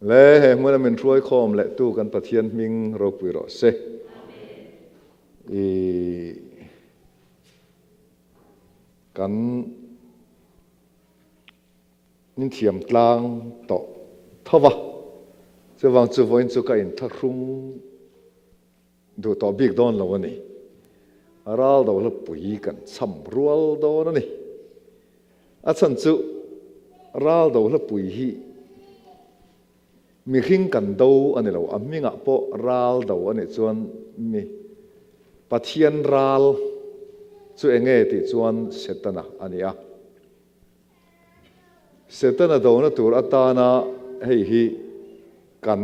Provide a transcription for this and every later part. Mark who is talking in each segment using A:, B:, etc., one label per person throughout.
A: Le he hmuna min hruai khawm leh tu kan Pathian hming ropui rawh se. I kan min thiam tlang tawh tho va, chuvang chu vawiin chu ka inthlahrung duh tawh bik dawn lo a ni. Ral do hla pui kan cham rual dawn a ni. A chhan chu ral do hla pui hi mihring kan do a ni lo, a hmingah pawh ral do a nih chuan mi Pathian ral chu enge tih chuan Setana a ni a. Setana dona tur atana hei hi kan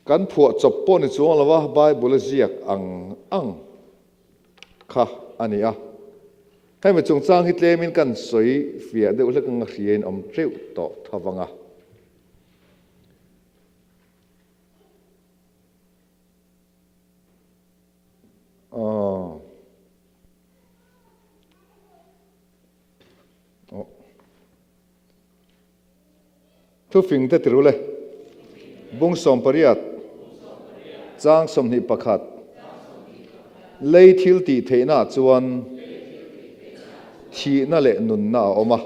A: Kan phuah chawp pawh ni chuang lo a, Bible a ziak ang ang kha a ni a. Hemi chungchang hi tlemin kan sawi fiah deuh hlek anga hriain awm teuh tawh tho vang a. Aw. Aw. Thufing te tirul e. Bung 18, chang 21. Lei thil tih theihna ah chuan thihna leh nunna a awm a.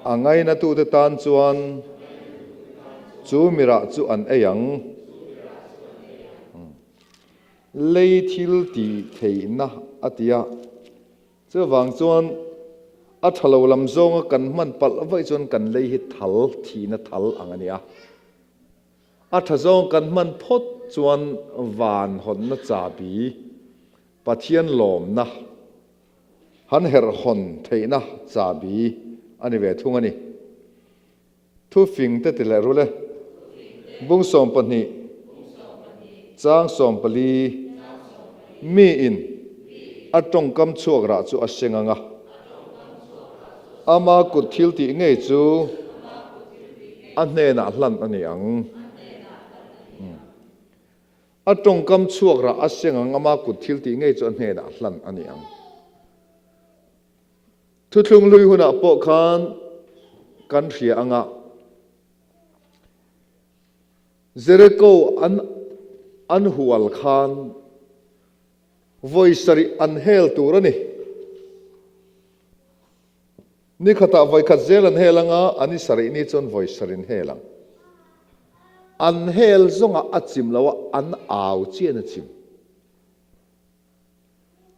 A: A ngainatute tan chuan chu mirah chu an ei ang. Lei thil tih theihna a ti a. Chuvang chuan a tha lo lam zawnga kan hman palh vaih chuan kan lei hi thal, thihna thal ang a ni a. A tha zawng kan hman phawt chuan van hawnna chabi, Pathian lawmna, han herh hawn theihna chabi a ni ve thung a ni. Thufing te ti leh rul e. Bung 12, chang 14, Mi in a tawngkam chhuak rah chu a seng ang a, ama kut thil tih ngei chu a hnenah hlan a ni ang. A tawngkam chhuak rah a seng ang, ama kut thil tih ngei chu a hnenah hlan a ni ang. Thuthlung hlui hunah pawh khan kan hria anga Jericho an an hual khan vawi sarih an hel tur a ni. Ni khatah vawi khat zel an hel anga an i sarih ni chuan vawi sarih an hel ang. An hel zawngah a chim lo a, an au chian a chim.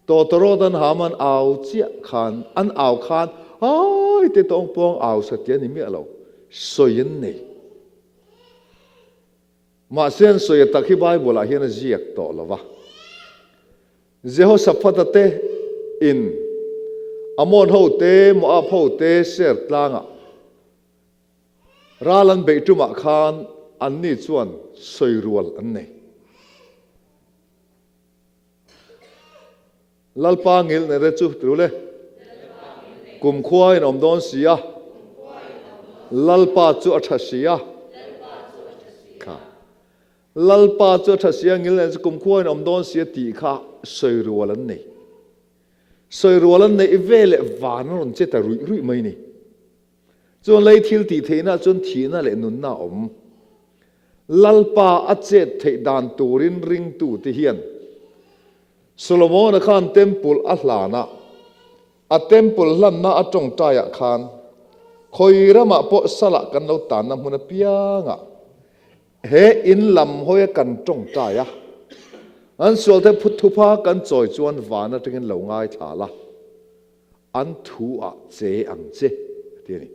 A: Tawtawrawt an ham an au chiah khan, an au khan ai te tawng pawng au sa ti a ni miah lo, sawi an nei. Mahse an sawi a tak hi Bible ah hian a ziak tawh lo va. Jehoshaphat-a te in Ammon ho te, Moab ho te Seir tlangah ral an beih tumah khan anni chuan sawi rual an nei. Lalpa ngilh nere chu tul e. Kumkhua in awm dawn si a. Lalpa chu a tha si a. Kha. Lalpa chu a tha si a, ngilh nere chu kumkhua in awm dawn si a tih kha sawi rual an nei. Sawi rual an neih veleh van a rawn che ta ruih ruih mai ni. Chuan lei thil tih theihna chuan thihna leh nunna a awm. Lalpa a chet theih dan turin ringtute hian Solomona khan temple a hlan a, a temple hlanna a tawngtaiah khan khawi ramah pawh salah kan lo tanna hmun apiangah he in lam hawia kan tawngtai a, an sualte phutthupha kan chawi chuan van atangin lo ngaithla la. An thu ah che ang che, a ti a ni.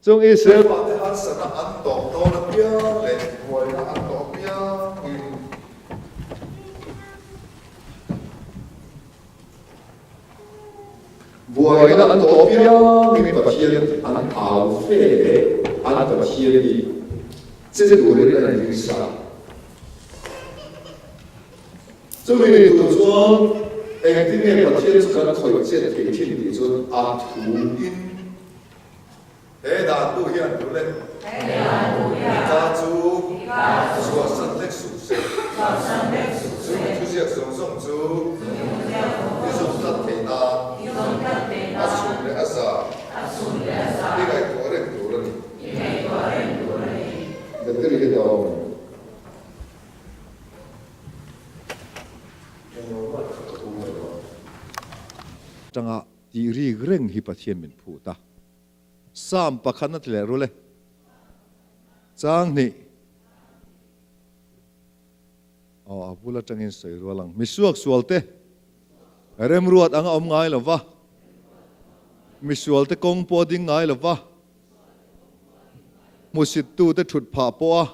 A: Chung Israel fate harsatna an tawh dawn apiang leh buaina an tawh apiangin buaina an tawh apiangin Pathian an au fe leh an Pathian hi che turin an inring sa. Chumi ni tur chuan engtin nge Pathian chu kan khawih chet thei thin tih chuan a thu in he dan bu hian tul e. I ka chu chhuahsan hlek suh se. Chumi thuziak zawng zawng chu i zawm tlat thei nan a chhun leh a za. Tih rik reng hi Pathian min phut a. Psalm pakhat na ti leh rul e. Chang hnih. Aw, a bul atangin sawi rual ang. Misuak sualte remruat anga awm ngai lo va, misualte kawng pawh a ding ngai lo va, hmusittute thut phah pawh a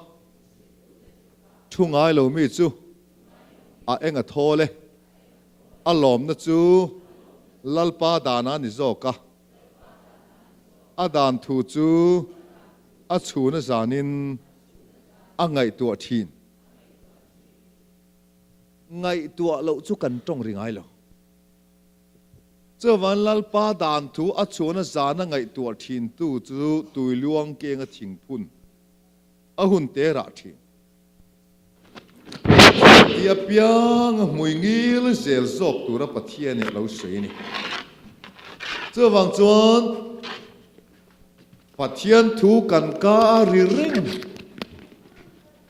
A: thu ngai lo mi chu a eng a thawl e. A lawmna chu Lalpa dana ni zawk a, a dan thu chu a chhuna zanin a ngaihtuah thin. Ngaihtuah loh chu kan tawng ri ngai lo. Chuvan Lalpa dan thu a chhuna zana ngaihtuah thintu chu tuiluang kenga thingphun a hun te rah thin. Ti apianga hmui ngil zel zawk tura Pathian ih a lo sawi a ni. Chuvang chuan Pathian thu kan ka a ri reng,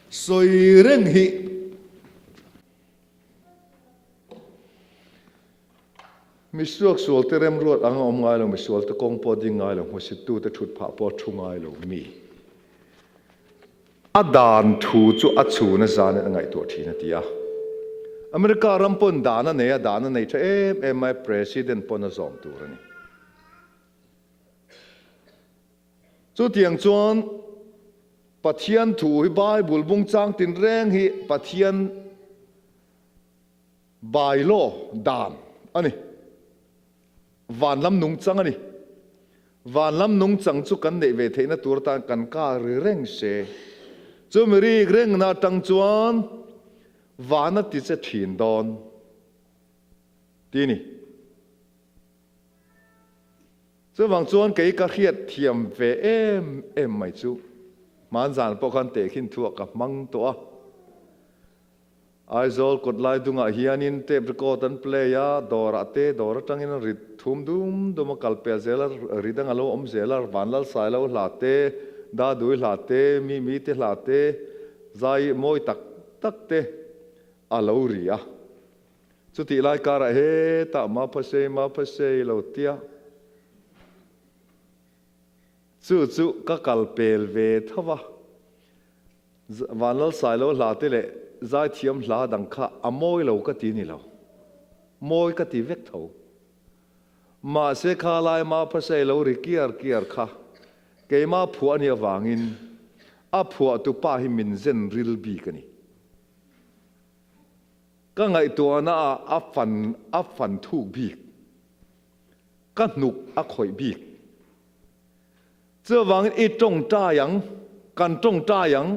A: sawi reng hi Misuaksualte remruat ang a awm ngai lo, misualte kawng pawh a ding ngai lo, hmusittute thut phah pawh a thu ngai lo mi. A dan thu chu a chhun a zan in a ngaihtuah thin a ti a. America ram pawn dan a nei a, dan a nei tha em em mai, President pawn a zawm tur a ni. Chutiang chuan Pathian thu hi Bible bung chang tinreng hi Pathian By-law, dan, a ni. Van lam nungchang a ni. Van lam nungchang chu kan neih ve theihna tur atan kan kar ri reng se. Chumi rik rengna atang chuan van a ti che thin dawn ti ni. Chuvang chuan kei ka hriat thiam ve em em mai chu hmanzan pawh khan tehkhin thuah ka hmang tawh a. Aizawl kawt lai dungah hianin tape record an play a, dawrah te dawr atangin an rit thum dum dum a, kal pel zel a, ri dang a lo awm zel a, Vanlal Sailo hla te, Dadui hla te, Mimi te hla te, zai mawi tak tak te a lo ri a. Chutih lai karah hetah Maphasei Maphasei lo tia chu chu ka kal pel ve tho va. Vanlal Sailo hla te leh zaithiam hla dang kha a mawi lo ka ti ni lo. Mawi ka ti vek tho. Mahse kha lai Maphasei lo ri kiar kiar kha keimah phuah a nih avangin a phuahtu pa hi min zen ril bik a ni. Ka ngaihtuahna ah a fan a fan thuk bik. Ka hnuk a khawih bik. Chuvangin i tawngtai ang, kan tawngtai ang.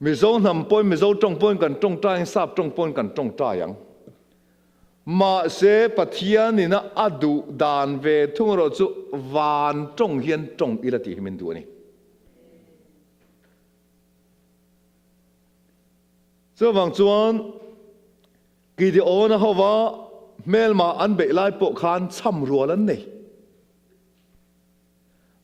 A: Mizo hnam pawhin, Mizo tawng pawhin kan tawngtai ang, Sap tawng pawhin kan tawngtai ang. Mahse Pathianin a a duh dan ve thung erawh chu van tawng hian tawng ila tih hi min duh a ni. Chuvang chuan Gideon-a hova hmelma an beih lai pawh khan chham rual an nei.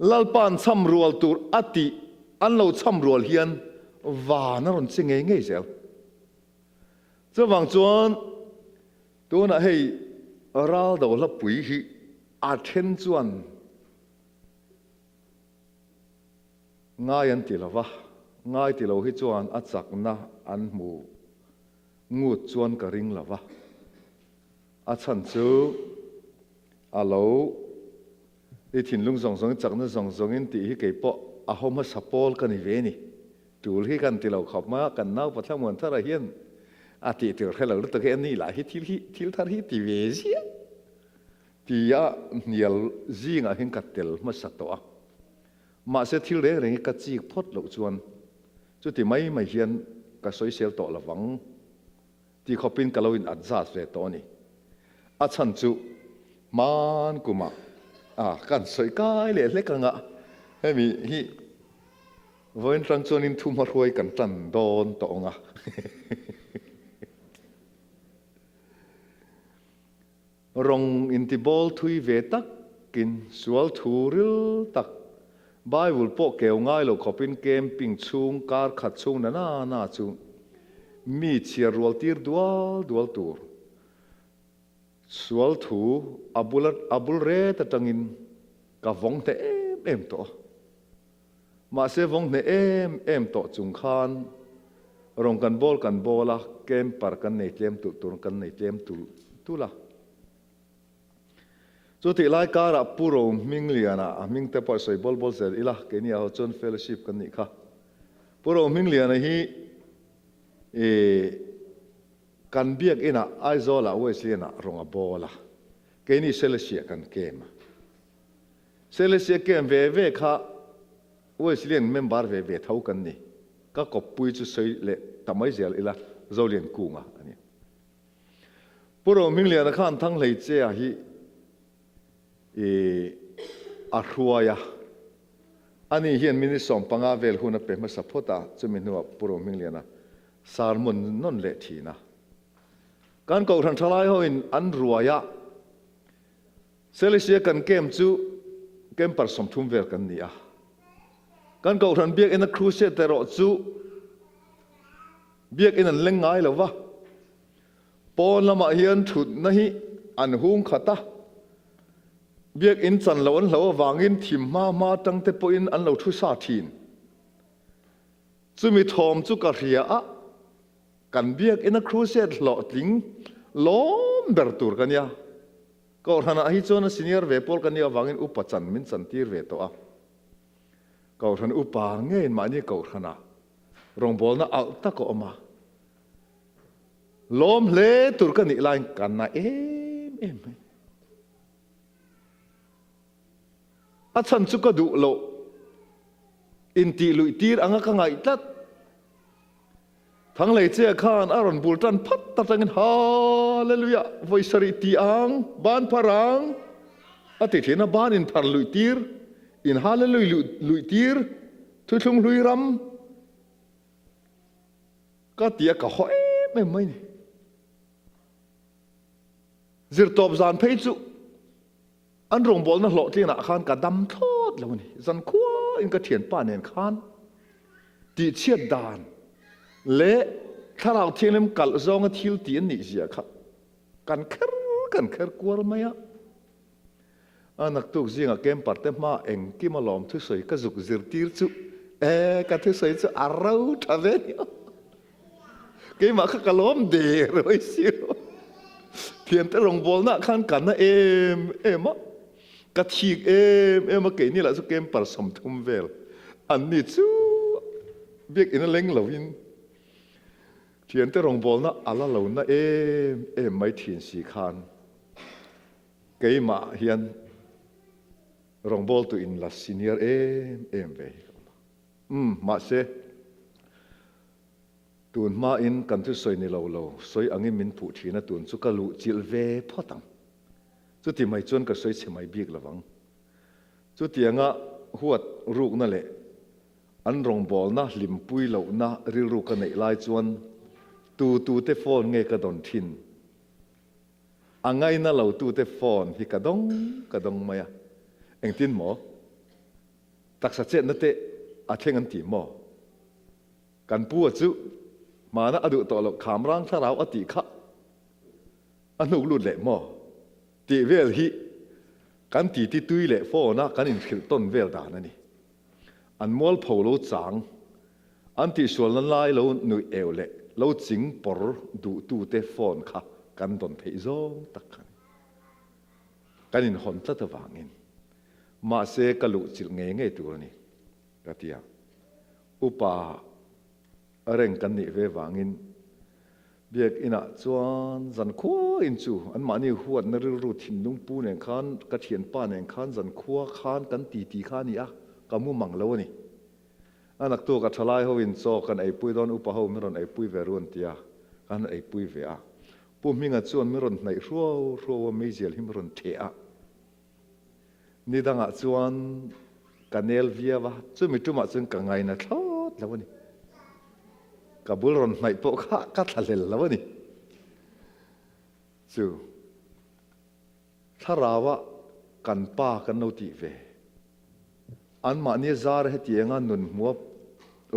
A: Lalpa'n chham rual tur a tih an lo chham rual hian van a rawn che ngei ngei zel. Chuvang chuan tunah hei ral do hlapui hi a then chuan ngai an ti lo va, ngai ti lo hi chuan a chakna an hmu ngut chuan ka ring lo va. A chhan chu a lo i thinlung zawng zawngin chakna zawng zawngin tih hi kei pawh a haw hmasa pawl ka ni ve ni. Tul hi kan ti lo khawp mai a, kan nau Pathian Muanthara hian a tih tur hre lo lutuk hi a ni lah hi thil hi thil thar hi ti ve ziah tia hnial zingah hian ka tel hmasa tawh a. Mahse thil reng reng hi ka chik phawt loh chuan chuti mai mai hian ka sawisel tawh lovang. Ti khawpin ka lo in adjust ve tawh a ni. A chhan chu hman kumah a kan sawi kai leh hlek anga hemi hi vawiin tang chuanin thu hmahruai kan tan dawn tawh ang a. Rawng intibawl thui ve takin sual thu ril tak Bible pawh keu ngai lo khawpin camping chhung kar khat chhung na na na chu mi chhiar rual tir dual dual tur. Sual thu a bul a bul ret atangin ka vawng hneh em em tawh a. Mahse vawng hneh em em tawh chung khan rawn kan bawl kan bawl a, camper kan nei tlem tulh tur kan nei tlem tulh tulh a. Chutih lai karah Pu Ro Hmingliana, a hming te pawh sawi bawl bawl zel ila, keini ah ho chuan fellowship kan nih kha. Pu Ro Hmingliana hi i kan biak inah Aizawlah Wesleyan ah rawng a bawl a, keini Selesih kan kem a. Selesih kem ve ve kha Wesleyan member ve ve tho kan ni. Ka kawppui chu sawi leh ta mai zel ila, Zoliankunga a ni. Pu Rohmingliana khan Thanghleichea hi i a hruai a, ani hian minute 15 vel hun a pe hmasa phawt a, chumi hnuah Pu Rohmingliana sermon nawn leh thin a. Kan Kohhran thalai hoin an ruai a, Selisia kan camp chu camper 30 vel kan ni a. Kan Kohhran biakina crusade erawh chu Biakinn an leng ngai lo va, pawn lamah hian thutna hi an hung khat a, biakinn chan loh an hlo avangin thim hma hma atang te pawhin an lo thu sa thin. Chumi thawm chu ka hria a, kan biakinn a crusade hlawhtling lawm ber tur ka nia. Kohhranah hi chuan a senior ve pawl ka nih avangin upa chan min chantir ve tawh a. Kohhran upa ngeiin mahni kohhranah rawngbawlna alh tak a awm a, lawm hle tur ka nih laiin ka na em em mai. A chhan chu ka duh loh intih luih tir anga ka ngaih tlat. Thanglei che khan a rawn bul tan phat atangin Hallelujah vawi sarih ti ang, ban phar ang a ti thin a, ban in phar luih tir, in Hallelujah luih tir, thuthlung hlui ram ka ti a ka haw em em mai ni. Zirtawp zan phei chu an rawngbawlna hlawhtlinah khan ka dam thlawt lo a ni. Zankhuain ka thianpa nen khan tihchhiat dan leh thlarau thianghlim kalh zawnga thil ti an nih zia kha kan kher kan kher kual mai a. A naktuk zingah camper te hma engkim a lawm thusawi ka zuk zirtir chu e ka thusawi chu a ro tha ve ni a. Keimah kha ka lawm der mai silo. Thiante rawngbawlna khan ka na em em a, ka thik em em a, keini lah chu camper 30 vel an ni chu biakinn a leng lovin thiante rawngbawlna a la lo na em em mai thin si khan keimah hian rawngbawltu in la senior em em ve hi ka awm a. Umm, mahse, tun hmain kan thusawi ni lo lo sawi angin min phuh thin a, tun chu ka luh chilh ve phawt ang. Chuti mai chuan ka sawi chhe mai bik lovang. Chutianga huat rukna leh an rawngbawlna hlimpui lohna rilru ka neih lai chuan tu tute phone nge ka dawn thin? A ngaina lo tute phone hi ka dawng ka dawng mai a, engtin maw? Taksa chetna te a thleng an ti maw? Kan pu a chu hmana a duh tawh loh khamrang thlarau a tih kha a hnuk lut leh maw? Tih vel hi kan titi tui leh phone a kan inhrilh tawn vel dan a ni. An mualpho lo chang, an tihsualna lai lo nuih eu leh lo ching pawr duhtute phone kha kan dawn theih zawng tak kha a ni. Kan inhawn tlat avangin Mahse ka luh chilh ngei ngei tur a ni, ka ti a. Upa reng kan nih ve vangin Biakinah chuan zankhua in chu anmahni huatna rilru thinlung pu nen khan ka thianpa nen khan zankhua khan kan titi kha a ni a, ka mu mang lo a ni. A naktuk a thalai ho in chaw kan eipui dawn upa ho min rawn eipui ve ru an ti a, kan eipui ve a. Pu Hminga chuan min rawn hnaih hruau hruau a, meizial hi min rawn theh a. Ni dangah chuan ka nel viau a, chumi tumah chuan ka ngaina thlawt lo a ni. Ka bul rawn hnaih pawh kha ka thlahlel lo a ni. Chu thlarauah kan pa kan lo tih ve. Anmahni zar hetianga nun hmua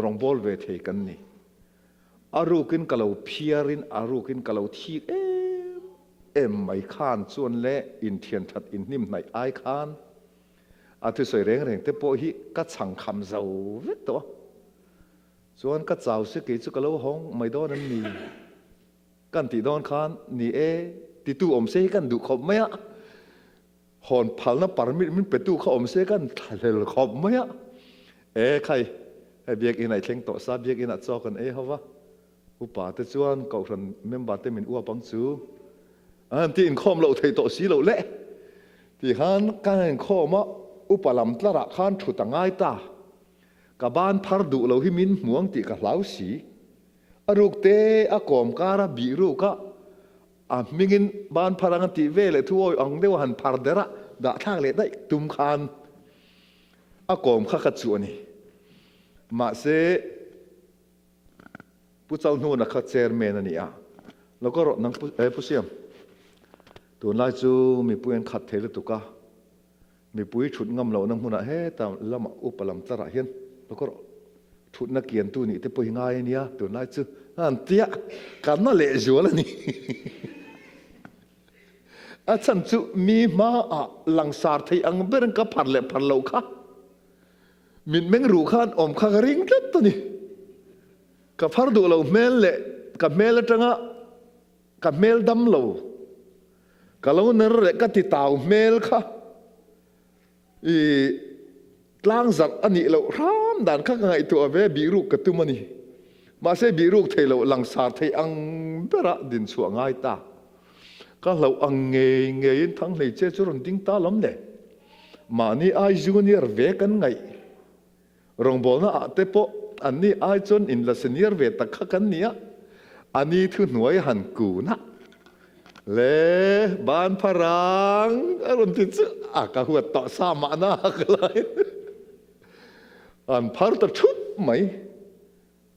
A: rawngbâwl ve thei kan ni. A rukin ka lo phiarin a rukin ka lo thik em. em mai khan chuan le inthian that inhnim hnaih ai khan a thusawi reng reng te pawh hi ka chhang kham zo vek tawh a. Chuan ka chau se kei chu ka lo hawng mai dawn em ni? Kan tih dawn khan ni e, titu awm se hi kan duh khawp mai a. Hawn phalna permit min petu kha awm se kan thlahlel khawp mai a. E khai, hei biakinn ah i thleng tawh sa, biakinn ah chaw kan ei ho va. Upa te chuan kohhran member te min uap ang chu. An ti inkhawm loh thei tawh si loh le. Ti khan kan inkhawm a, upa lam tlar ah khan thut a ngai ta. Ka ban phar duh lo hi min hmu ang tih ka hlau si. A ruk te a kawm kar a bih ruk a, a hmingin ban phar ang a tih ve leh thu awi ang deuh a han phar der a, dah thlak leh daih tum khan a kawm kha ka chuh a ni. Mahse, Pu Chauhnuna kha chairman a ni a, lo ka rawh nang Pu, eh Pu Siam, tunlai chu mipui an khat thei lutuk a, Mipui thut ngam lohna hmunah heta lamah upa lam tlarah hian lo ka rawh thutna kiantu nih te pawh hi ngai a nia tunlai chu an tia kan na lehzual a ni. A chhan chu mi hmaah langsar thei ang berin ka phar leh phar loh kha mitmeng ruh khan awm kha ka ring tlat a ni. Ka phar duh lo hmel leh ka hmel atanga ka hmel dam lo Ka lo ner leh ka ti tau hmel kha i tlang zarh a nih loh hram dan kha ka ngaihtuah ve bihruk ka tum a ni. Mahse bihruk thei loh langsar thei ang bera din chhuah ngai ta. Ka hlauh ang ngei ngeiin Thanghlei che chu rawn ding ta lam le. Mahni ai junior ve kan ngaih. Rawngbawlna ah te pawh an ni ai chuan in la senior ve tak kha kan ni a, a ni thu hnuai han kun a le ban pharang a rawn ti chu a ka huat tawh sa mahna ka lai an phar ta thup mai.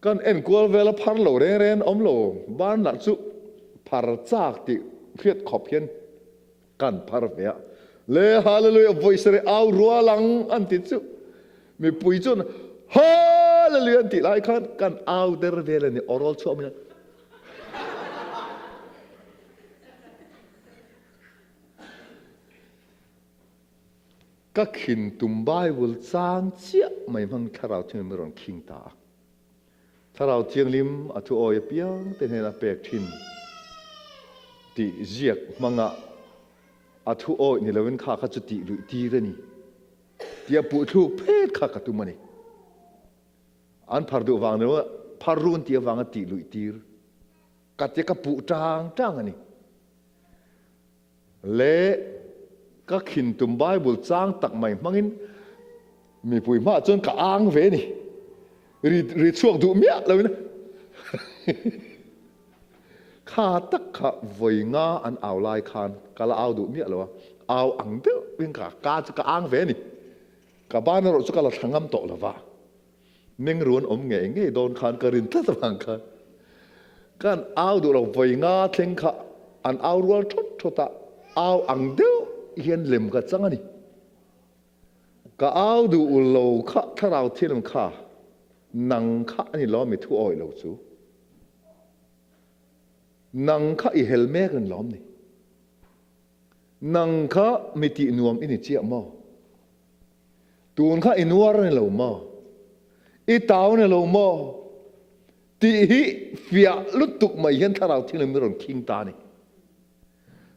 A: Kan enkual vel a phar lo reng reng awm lo ban lah chu phar chak tih hriat khawp hian Kan phar ve a, Le Hallelujah vawi sarih au rual ang an ti chu mipui chuan Hallelujah an tih lai khan kan au der vel a ni, awrawl chhuah mai a. Ka khin tum Bible chang chiah mai hmang Thlarau Thianghlim a rawn khing ta a. Thlarau Thianghlim a thu awi apiang te hnena pek thin tih ziak hmanga a thu awi ni loin kha kha chu tih luih tir a ni tih a puh thluk phet kha ka tum a ni. An phar duh vang ni lo phar run tih avanga tih luih tir ka tia ka puh tang tang a ni. Le ka khin tum Bible chang tak mai hmangin mipui hmaah chuan ka ang ve ni. Ri ri chhuak duh miah loin kha tak kha vawi nga an au lai khan ka la au duh miah lo a, au ang deuhin ka ka chu ka ang ve ni. Ka ban erawh chu ka la thla ngam tawh lo va. Meng ruan awm ngei ngei dawn khan ka rin tlat avang khan kan au duh lo vawi nga thleng kha an au rual thawt thawt a, au ang deuh hian lem ka chang a ni. Ka au duh lo kha thlarau thianghlim kha nang kha a ni lo mi thu awih lo chu. Nang kha i hel mek a ni lawm ni. Nang kha mi tih nuam i ni chiah maw? Tun kha i nuar a ni lo maw? I tau a ni lo maw? Tih hi fiah lutuk mai hian Thlarau Thianghlim hi rawn khing ta a ni.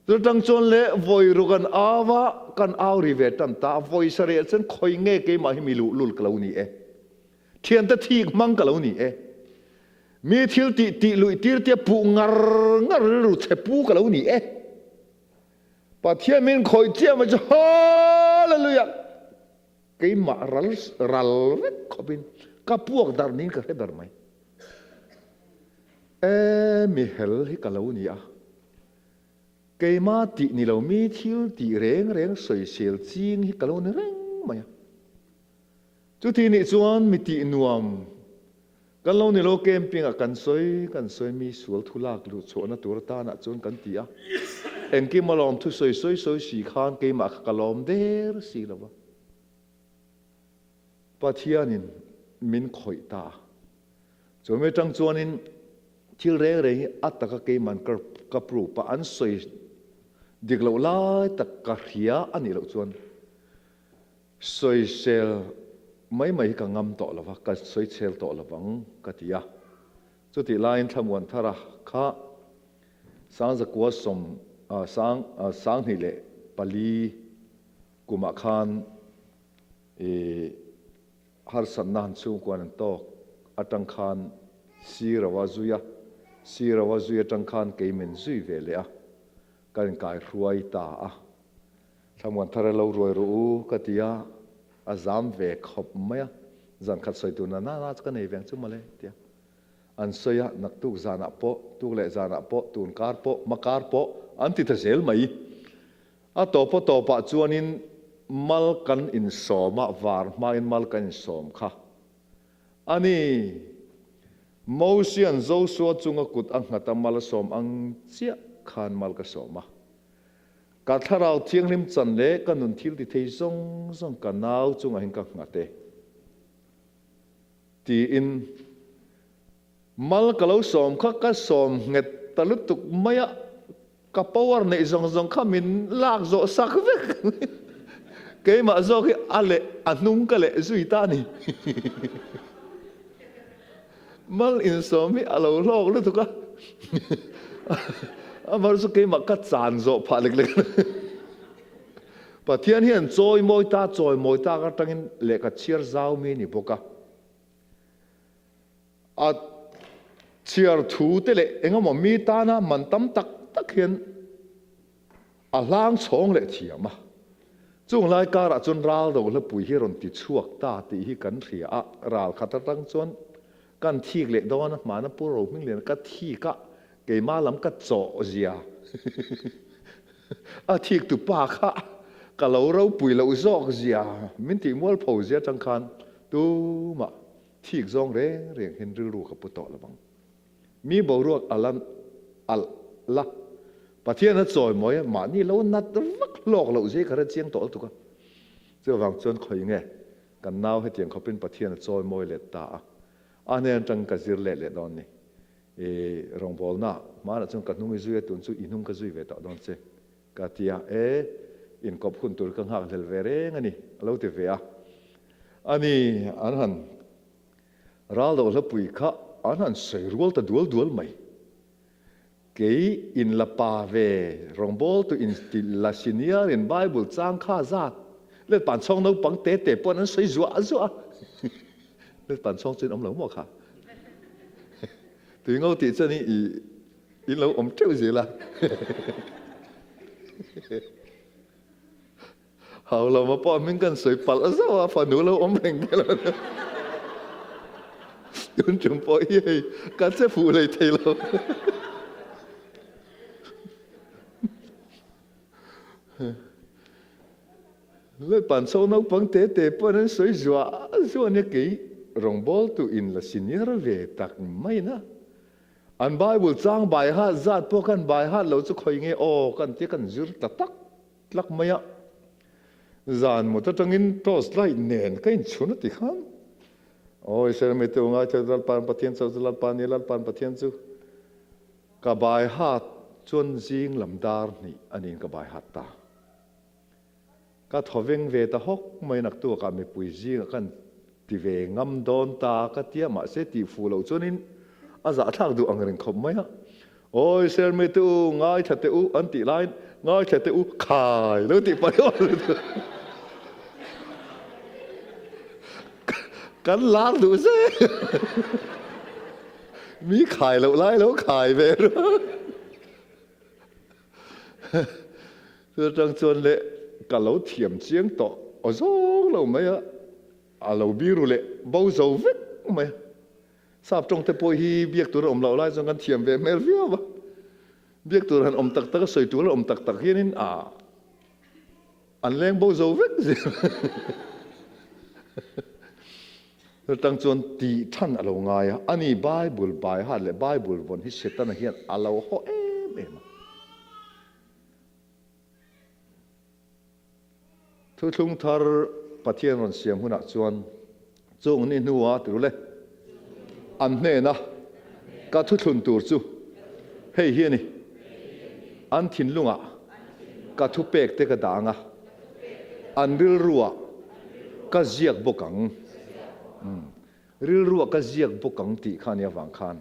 A: Chutang chuan le vawi ru kan au a, kan au ri ve tan ta a, vawi sarih chuan khawi nge keimah hi mi luhlul ka lo ni e, thiante thik hmang ka lo ni e, mi thil tih tih luih tir tia puh ngar ngar rilru chhe pu ka lo ni e. Pathian min khawih chiah mai chu Hallelujah! Keimah ral ral vek khawpin ka puak darh niin ka hre ber mai. E mi hel hi ka lo ni a, keimah tih ni lo mi thil tih reng reng sawisel ching hi ka lo ni reng mai a. Chuti nih chuan mi tih nuam Kan lo ni lo camping ah kan sawi kan sawi mi sual thu lak luh chhuahna tur atan ah chuan kan ti a, engkim a lawm thu sawi sawi sawi si khan keimah kha ka lawm der si lo va. Pathianin min khawih ta a, chumi atang chuanin thil reng reng hi a taka keiman ka proof a, an sawi. Dik loh lai tak ka hria a nih loh chuan sawisel mai mai hi ka ngam tawh lo va, ka sawichel tawh lo vang ka ti a. Chutih laiin Thlamuan Thara kha Sangzakua sawm sang 24 kumah khan i harsatna han chhungkuan an tawk atang khan Sirava zui a, Sirava zui atang khan kei min zui ve leh a, kan inkaihruai ta a. Thlamuan thar e lo ruai rawh u ka ti a, a zam ve khawp mai a, zan khat sawi tur na na chu ka nei ve ang chu mawle tia an sawi a, naktuk zanah pawh, tuk leh zanah pawh, tun kar pawh, hma kar pawh an ti ta zel mai. A tawpa tawpah chuanin mal kan insawm a, var hmain mal kan insawm kha a ni. Mosian Josua chunga kut a nghat a mal a sawm ang chiah khan mal ka sawm a. Ka thlarau thianghlim chan leh ka nun thil ti thei zawng zawng ka nau chungah hian ka nghat e tiin Mal ka lo sawm kha ka sawm nghet ta lutuk mai a, ka power neih zawng zawng kha min lak zawh sak vek. Keimah zawk hi a leh a hnung ka leh zui ta a ni. Mal insawm hi a lo hlawk lutuk a, amah chu keimah ka chan zawh phah lek lek. Pathian hian chawi mawi ta chawi mawi tak atangin lehkha chhiar zau mi a ni bawk a. A chhiar thu te leh engemaw mi tana man tam tak tak hian a hlang chhawng leh thiam a. Chung lai karah chuan ral rohlapui hi rawn ti chhuak ta tih hi kan hria a, ral khat atang chuan kan thik leh dawn a, hmana Pu Rohmingliana ka thik a, keimah lam ka chawh zia a thik tu pa kha ka lo ropui loh zawk zia min tih mualpho zia atang khan tumah Thik zawng reng reng hian rilru ka pu tawh lo vang. Mi boruak a lan alh la, Pathian a chawi mawi a, mahni lo nat vak hlawk loh zia hi ka hre chiang tawh lutuk a. Chuvang chuan khawi nge kan nau hetiang khawpin Pathian a chawi mawi let ta a, a hnen atang ka zir let leh dawn ni. I rawngbawlna hmanah chuan ka hnung i zui a, tun chu i hnung ka zui ve tawh dawn che. Ka ti a, E, inkawp hun tur ka nghakhlel ve reng a ni, a lo ti ve a. A ni, an han ral loh hlapui kha an han sawi rual ta dual dual mai. Kei in la pa ve, rawngbawltu in ti la senior in Bible chang kha zat let pan chhawng naupang te te pawh an sawi zuah zuah a. Let pan chhawng chu in awm lo maw kha? Tui ngo tih chuan i In lo awm teuh zel a. Hau lo ma pawh min kan sawi palh zauh a, fanu lo awm reng te lo. Tun tum pawh hi hei ka che fuh lei thei lo. Lalpan chho naupang te te pawh an sawi zuah zuah nia kei rawngbawltu in la senior ve tak mai na. An Bible chang bai hat zat pawh khan bai hat lo chu khawi nge aw kan tia kan zir ta tak tlak mai a. Zan mut atangin torch light nen ka inchhun a ti khan. Aw Israel mite u ngaithla Lalpan Pathian chauh chu Lalpa ni Lalpan Pathian chu ka bai hat chuan zing lam dar hnih a niin ka bai hat ta. Ka thaw veng ve ta hawk mai naktuakah mipui zingah kan ti ve ngam dawn ta ka tia mahse tih fuh loh chuanin a zahthlak duh ang reng khawp mai a. Awi Sermi te u ngaithla teh u an tih laiin ngaithla teh u khai lo tih pah kan lar duh zel mi khai loh lai lo khai ve ru. Chu atang chuan le ka lo thiam chiang tawh aw zawng lo mai a, a lo biru leh bo zo vek mai a. Sap tawng te pawh hi biak tur a awm loh lai chuan kan thiam ve hmel viau a, biak tur han awm tak tak a sawi tur han awm tak tak hianin a an leng bo zo vek zel. Chutang chuan tih than a lo ngai a, ani Bible bai hat leh Bible vawn hi Setana hian a lo haw em em a. Thuthlung thar Pathian rawn siam hunah chuan chung ni hnua ti rule an hnena ka thuthlun tur chu hei hi a ni, an thinlungah. Ka thupekte ka dah ang a, an rilruah ka ziak bawk ang. Rilruah ka ziak bawk ang tih kha a nih avang khan.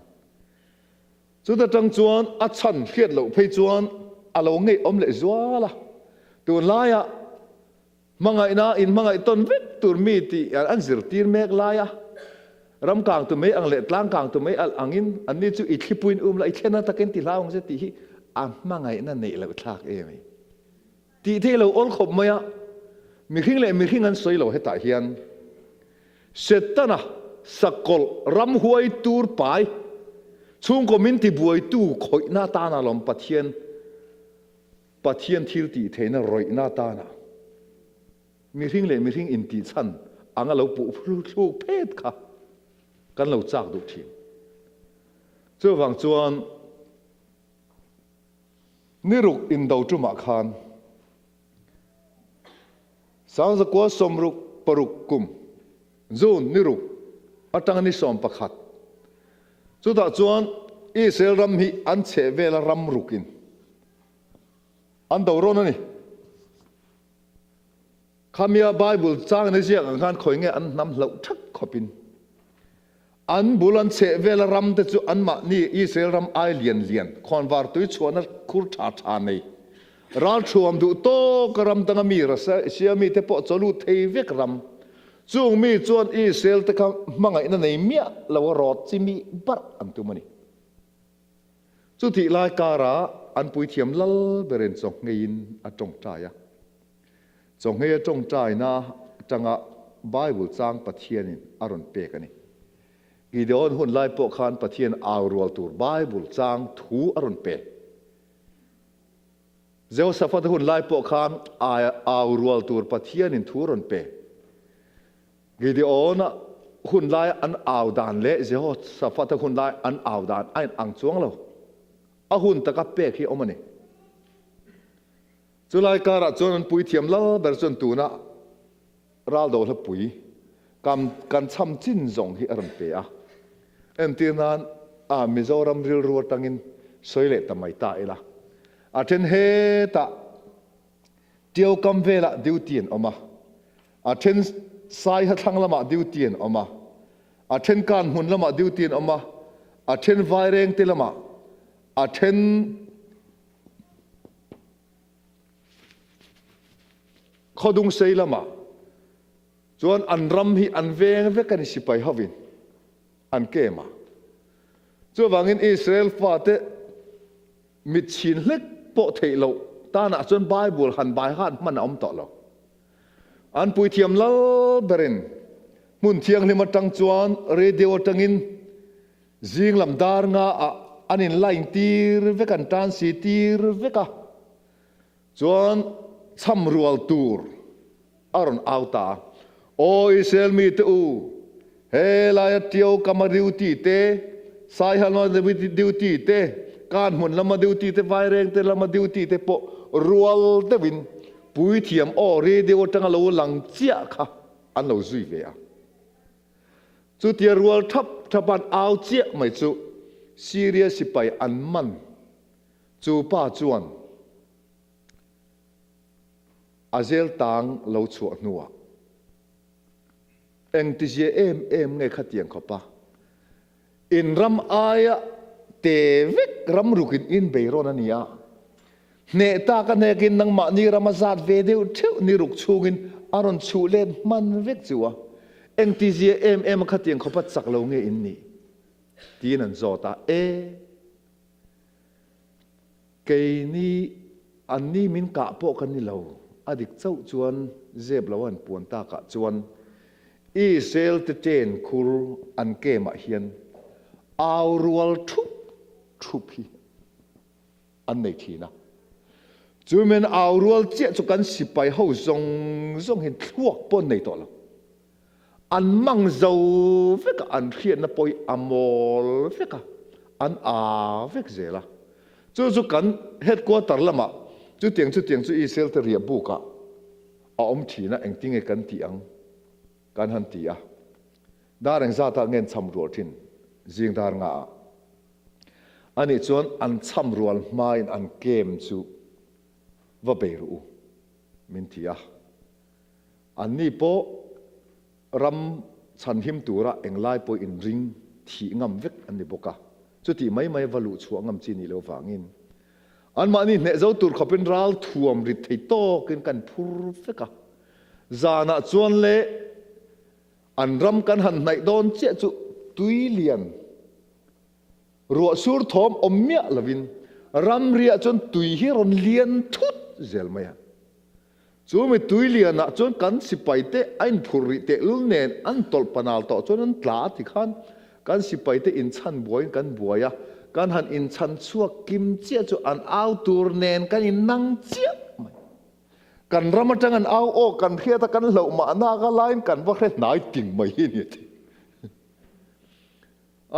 A: Chuta tang chuan a chhan hriat loh phei chuan a lo ngeiawm leh zual a. Tunlaiah Hmangaihna in hmangaih tawn vek tur mi tih an zirtir mek lai a, ram kang tu mai ang leh tlang kang tu mai alh angin anni chu i thlipuiin um la, i thlen a takin ti hlau ang che tih hi a hmangaihna neih loh thlak em ei. Tih theih lo awl khawp mai a, mihring leh mihring an sawi lo hetah hian Setana sakawlh ramhuai tur pai chhungkaw min tibuaitu khawihna atana lawm Pathian Pathian thil tih theihna rawihna atana mihring leh mihring intih chhan anga lo puh thluk phet kha kan lo chak duh thin. Chuvang chuan niruk indo tumah khan Sangzakua 66 kum June niruk atanga ni 11 chutah chuan Israel ram hi an chhehvela ram rukin An do rawn a ni. Khamia Bible chang ni ziak ang khan khawi nge an hnam hlauh thak khawpin an bul an chheh vela ram te chu anmahni Israel ram ai lian lian khawnvar tui chhuahna khur tha tha nei ral thuam duh tawk a ram danga mi Russia mi te pawh chaw lut thei vek ram chung mi chuan Israel te kha hmangaihna nei miah lo a rawt chi mi barh an tum a ni. Chutih lai karah an puithiam lal berin chawngheiin a tawngtai a. Chawnghei a tawngtaina atanga Bible chang Pathianin a rawn pek a ni. Gideon hun lai pawh khan Pathian au rual tur Bible chang thu a rawn pe. Jehoshaphat hun lai pawh khan au rual tur Pathianin thu a rawn pe. Gideon-a hun lai an au dan leh Jehoshaphat-a hun lai an au dan a inang chuang lo. A hun taka pek hi a awm a ni. Chulai karah chuan an puithiam lal ber chuan tuna raldo hlapui kam kan cham chin zawng hi a rawn pe a. Entir nan a Mizoram rilru atangin sawi leh ta mai ta ila. A then hetah Tiau kam velah duty an awm a, a then Saiha thlang lamah duty an awm a, a then Kan hmun lamah duty an awm a, a then Vairengte lamah, a then Khawdungsei lamah chuan an ram hi an veng vek a ni sipai hovin an kem a. Chuvangin Israel fate Mit chhin hlek pawh theih loh tanah chuan Bible han bai hat hman a awm tawh lo. An puithiam lal berin hmun thianghlim atang chuan radio atangin zing lam dar nga ah an in line tir vek an tan si tir vek a, chuan cham rual tur a rawn au ta a, Aw Israel mite u, he laia Tio kama duty te, Saihalma duty te, Kanhmun lama duty te, Vairengte lama duty te pawh rual deuhin puithiam aw radio atanga lo lang chiah kha an lo zui ve a. Chutia rual thap thapan au chiah mai chu Syria sipai an man chu pa chuan A zel tang lo chhuah hnuah engtizia em em nge khatiang khawpa in ram aia te vek ram rukin in bei rawn a ni a, hneh tak a hnekin nangmahni ram a zat ve deuh theuh ni ruk chhungin a rawn chhuh let hman vek chu a, engtizia em em a khatiang khawpa chak lo nge in nih? tiin an zawt a, E. Keini anni min kah pawh kan ni lo, a dik chauh chuan zep lo an puan takah chuan Israel te chen khur an kemah hian au rual thup thup hi an nei thin a. Chu men au rual chiah chu kan sipai ho zawng zawng hian thluak pawh an nei tawh lo. An mang zo vek a, an hriatna pawh hi a mawl vek a, an aa vek zel a. Chu chu kan headquarter lamah chutiang chutiang chu Israel te riah bukah a awm thin a, engtinge kan tih ang kan han ti a. Dar engzatah nge an cham rual thin zing dar ngaah? Anih chuan an cham rual hmain an kem chu. Va bei rawh u, min ti a. Anni pawh ram chhanhim tura englai pawh inring thih ngam vek an ni bawk a, chutih mai mai va luh chhuah ngam chi nih loh vangin anmahni hneh zo tur khawpin ral thuam rit thei tawkin kan phur vek a. Zanah chuan le an ram kan han hnaih dawn chiah chu tui lian ruah sur thawm awm miah lovin ramriah chuan tui hi rawn lian thut zel mai a. Chu mi tui lianah chuan kan sipaite a inphurh rih tehlul nen an tawlh panal tawh chuan an tla a ti khan kan sipaite inchhan buaiin kan buai a, kan han inchhan chhuak kim chiah chu an au tur nen kan innang chiah mai. Kan ram atang an au aw kan hriat a kan hlauh mahna ka laiin kan va hre hnai ting mai hi a ni a ti.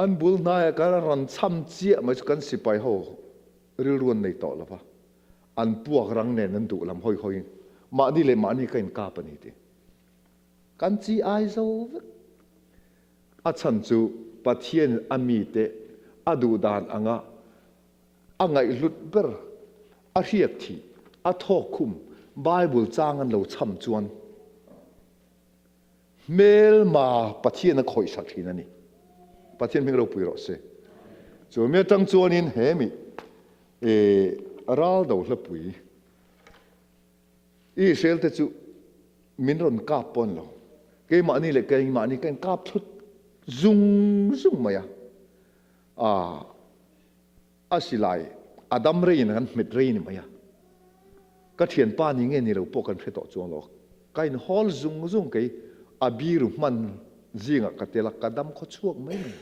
A: An bul hnaiah kan rawn cham chiah mai chu kan sipai ho rilru an nei tawh lo va. An puak rang nen an duh lam hawi hawiin mahni leh mahni ka inkap a ni tih kan chi ai zo vek. A chhan chu Pathianin a mite a duh dan anga a ngaihhlut ber, a hriak thih, a thawk khum Bible chang an lo cham chuan hmelma Pathian a khawih sak thin a ni. Pathian hming ropui rawh se. Chu mi atang chuanin he mi E ral do hlapui, Israel te chu min rawn kap pawn lo, keimahni leh keimahni ka inkap thlut zung zung mai a, a a silai a dam reiin kan hmet rei ni mai a, ka thianpa ni nge ni lo pawh kan hre tawh chuang lo, ka inhawl zung zung kei a biru hman zingah ka tel a, ka dam khaw chhuak mai mai.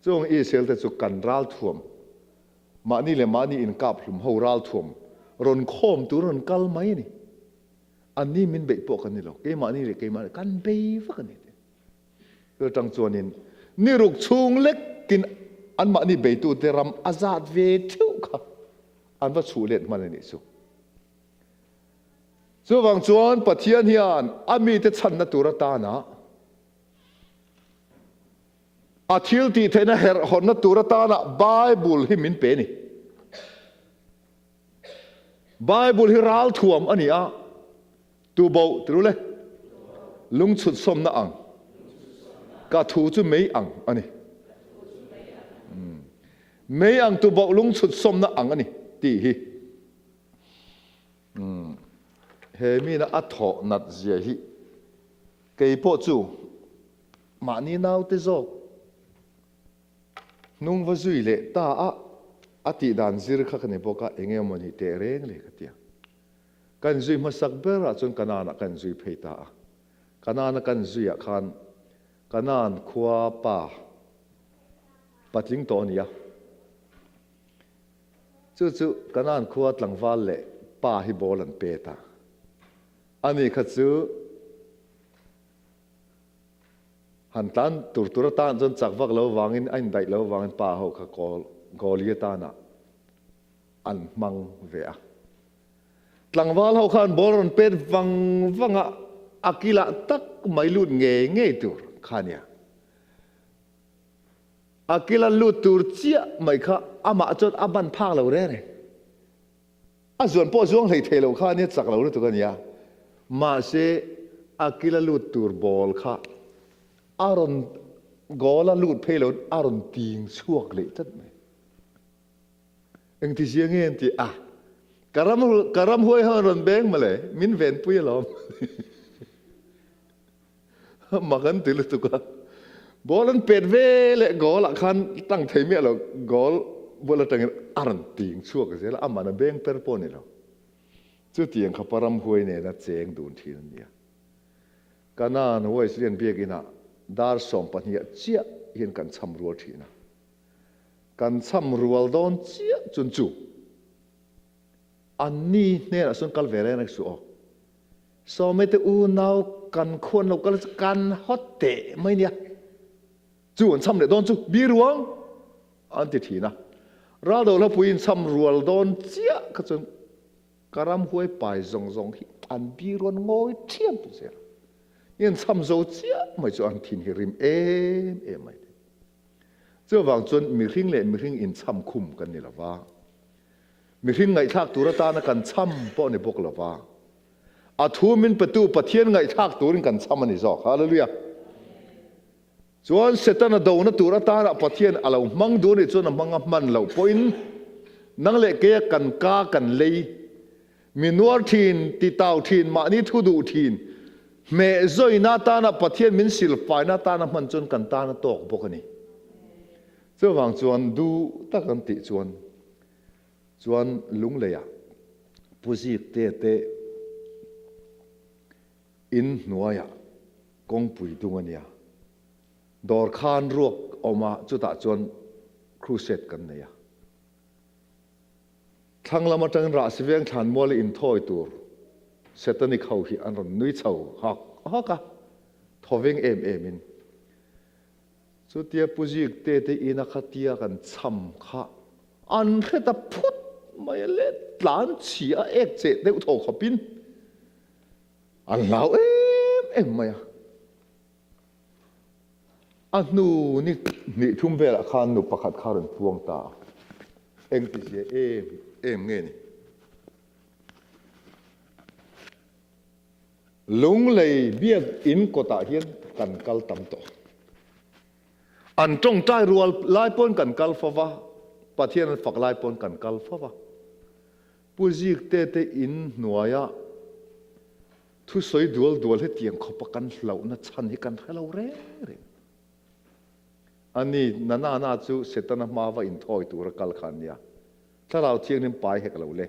A: Chung Israel te chu kan ralthuam, mahni leh mahni inkap hlum ho ralthuam rawn khawm tur rawn kal mai a ni. Anni min beih pawh kan ni lo, keimahni leh keimahni kan bei vak a ni tih. Chu atang chuanin ni ruk chhung lekin anmahni beitute ram a zat ve theuh kha an va chhuh let hman a nih chu. Chuvang chuan Pathian hian a mite chhanna tur atana A thil tih theihna herh hawnna tur atana Bible hi min pe a ni. Bible hi ralthuam a ni a, tuboh ti rule, lungchhut sawmna ang, ka thu chu mei ang a ni. Mei ang tuboh lungchhut sawmna ang a ni tih hi. He mina a thawh nat zia hi kei pawh chu Mahni naute zawk hnung va zui leh ta a, a tih dan zir kha ka ni bawk a, eng emaw ni teh reng le ka ti a. Kan zui hmasak berah chuan Kanaan ah kan zui phei ta a. Kanaan a kan zuiah khan Kanaan khua pa patling tawh a ni a. Chu chu Kanaan khua tlangval leh pa hi ball an pet a. Ani kha chu Han tlan tur tur atan chuan chak vak lo vangin a indaih lo vangin pa ho kha goalie atana an hmang ve a. Tlangval ho khan ball rawn pet vang vang a, a kilah tak mai lut ngei ngei tur kha nia. A kila lut tur chiah mai kha amah chuan a ban phak lo reng reng. A zuan pawh zuang hlei thei lo kha ania chak lo lutuk ania. Mahse a kila lut tur ball kha a rawn goal a lut phei lo a rawn ting chhuak leh tlat mai. Engti zia nge an ti a, ka ram ka ram huai ho an rawn beng mawle, min venpui alawm. Mak an ti lutuk a, ball an pet ve leh goal ah khan tang thei miah lo, goal bul atangin a rawn ting chhuak zel a, aman a beng per pawh a ni lo. Chutiang kha pa ramhuai nena cheng dun thin a nia. Kanaan Wesleyan biakinah dar 12 ah chiah hian kan cham rual thin a. Kan cham rual dawn chiah chun chu anni hnenah chuan kal ve reng reng suh aw. Sawmete unau kan khuan lo kal chu kan hawt teh mai nia. Chu an cham leh dawn chu bi ruang an ti thin a. Raldo hlapui in cham rual dawn chiah kha chuan ka ram huai pai zawng zawng hi an bi ruan ngawi thiam zel. In cham zo chiah mai chu an thin hi rim em em mai. Chuvang chuan mihring leh mihring in cham khum kan ni lova. Mihring ngaihthlak tur atana kan cham pawh ni bawk lova, a thu min petu Pathian ngaihthlak turin kan cham a ni zawk. Hallelujah! Chuan Setana dona tur atana Pathian a lo hmang duh a nih chuan a hmang a hman loh pawhin nang leh keia kan ka kan lei, mi nuar thin, ti tau thin, mahni thu duh thin, hmeh zawina atana Pathian min silfaina atana hman chuan kan tan a tawk bawk a ni. Chuvang chuan duh tak an tih chuan chuan Lungleiah Pu Zikte te in hnuaiah kawngpui dung a nia. Dawr khan ruak awm a, chutah chuan crusade kan nei a. Thlang lam atangin Rahsi veng thlanmual i inthawi tur Setanic ho hi an rawn nui chho hawk hawk a, thawveng em em in. Chutia Pu Zikte te ina khatia kan cham kha an hre ta phut mai a le, tlan chhi a ek cheh deuh thaw khawpin an hlau em em mai a. A hnu ni hnih thum velah khan nu pakhat kha rawn puang ta a, engtizia em em nge ni? Lunglei biakinn kawtah hian kan kal tam tawh. An tawngtai rual lai pawn kan kal fo va, Pathian an fak lai pawn kan kal fo va. Pu Zikte te in hnuaia thusawi dual dual hetiang khawpa kan hlauhna chhan hi kan hre lo reng reng. Ani na na na chu Setana hma va inthawi tura kal kha an nia. Thlarau Thianghlim pai hek lo le.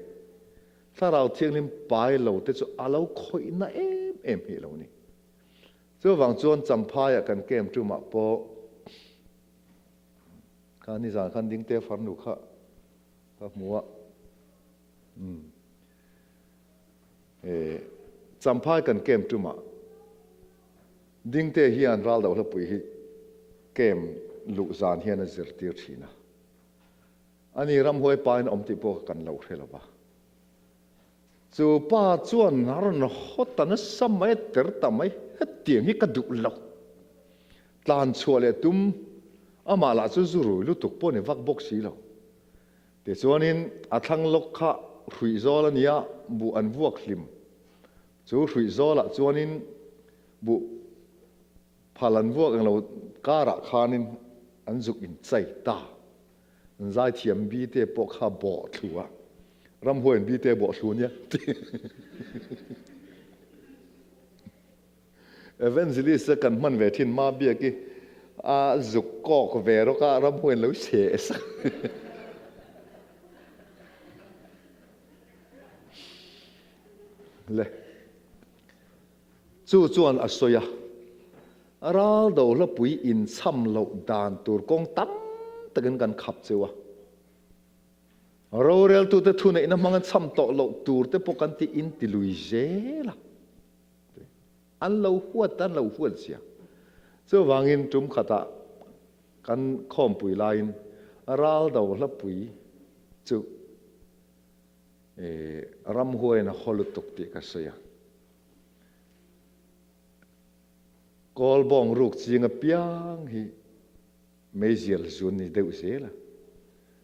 A: Thlarau Thianghlim pai lo te chu a lo khawih na em em hi lo ni. Chuvang chuan Champhaiah kan camp tumah pawh kha nizan khan Dingte farnu kha ka hmu a. Umm. Champhai kan camp tumah Dingte hian Raldohlapui hi camp luh zan hian a zirtir thin a. Ani ramhuai pa in a awm tih pawh kan lo hre lo va. Chu pa chuan a rawn haw ta nasa mai a ter ta mai, hetiang hi ka duh lo. Tlan chhuah leh tum amah lah chu zu rui lutuk pawh ni vak bawk si lo. Tichuanin a thlang lawk kha hruih zawl a nia, buh an vuak hlim. Chu hruih zawlah chuanin buh phal an vuak englo karah khanin an zuk inchai ta. An zaithiam bite pawh kha bawh thlu a, ramhuaiin bite bawh thlu nia ti. Evangelist a kan hman ve thin ma biak i a zuk kawk ve rawk a, ramhuaiin lo chhe sak. Le. Chu chuan a sawi a, Ral dohlapui inchham loh dan tur kawng tam takin kan khap cheu a. Roreltute thuneihna hmanga chham tawh loh tur te pawh kan ti inti lui zel a. An lo huat an lo huat zia. Chuvangin tum khatah kan khawmpui laiin ral dohlapui chu ramhuaiin a haw lutuk tih ka sawi a. Kawl bawng ruk ching apiang hi meizial zu an ni deuh zel a.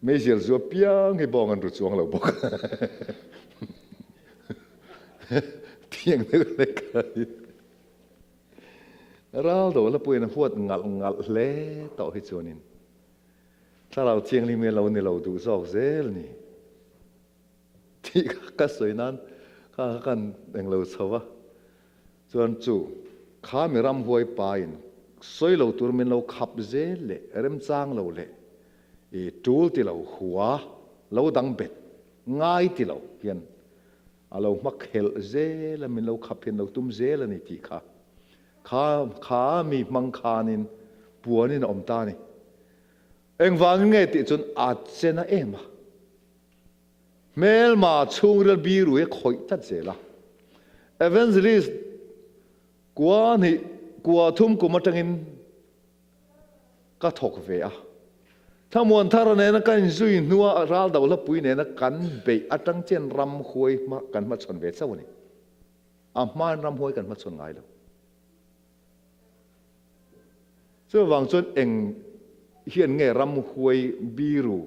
A: Meizial zu apiang hi bawng an ru chuang lo bawk a. Tiang deuh hlek a ni. Ral do la puiin a huat ngalh ngalh hle tawh hi chuanin Thlarau Thianghlim hi a lo ni lo duh zawk zel ni. Tih kha ka sawi nan kha kha kan englo chho va, chuan chu kha mi ramhuai pa in sawi lo tur min lo khap zel leh remchang lo leh i tul ti lo hua lo dang bet ngai ti lo hian a lo hma khelh zel a min lo khap hian lo tum zel a ni tih kha kha kha mi hmang khanin puanin a awm ta a ni. Engvangin nge tih chuan a che na em a. Hmelma chhungril biru hi khawih tlat zel a. Evangelist kua hnih kua thum kum atangin ka thawk ve a. Thlamuan thar nena kan inzui hnua ral dohlapui nena kan beih atang chian ramhuai hma kan hmachhawn ve chauh a ni. A hmain ramhuai kan hmachhawn ngai lo. Chuvang chuan eng hian nge ramhuai biru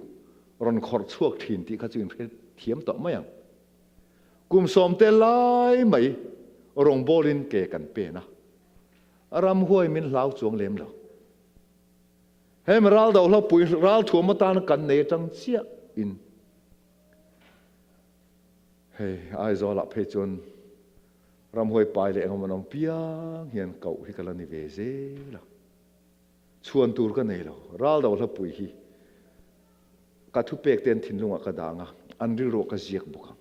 A: rawn khawrh chhuak thin tih kha chu in hre thiam tawh mai ang. Kum sawmte lai mai rawngbawlin ke kan pen a, ramhuai min hlau chuang lem lo. Hemi ral dohla pui ral thuam atana kan nei atang chiah in hei Aizawlah phei chuan ramhuai pai leh engemaw an awm piang hian koh hi ka la ni ve zel a. Chhuan tur ka nei lo. Ral dohla pui hi ka thupek te an thinlungah ka dang a, an rilruah ka ziak bawk ang.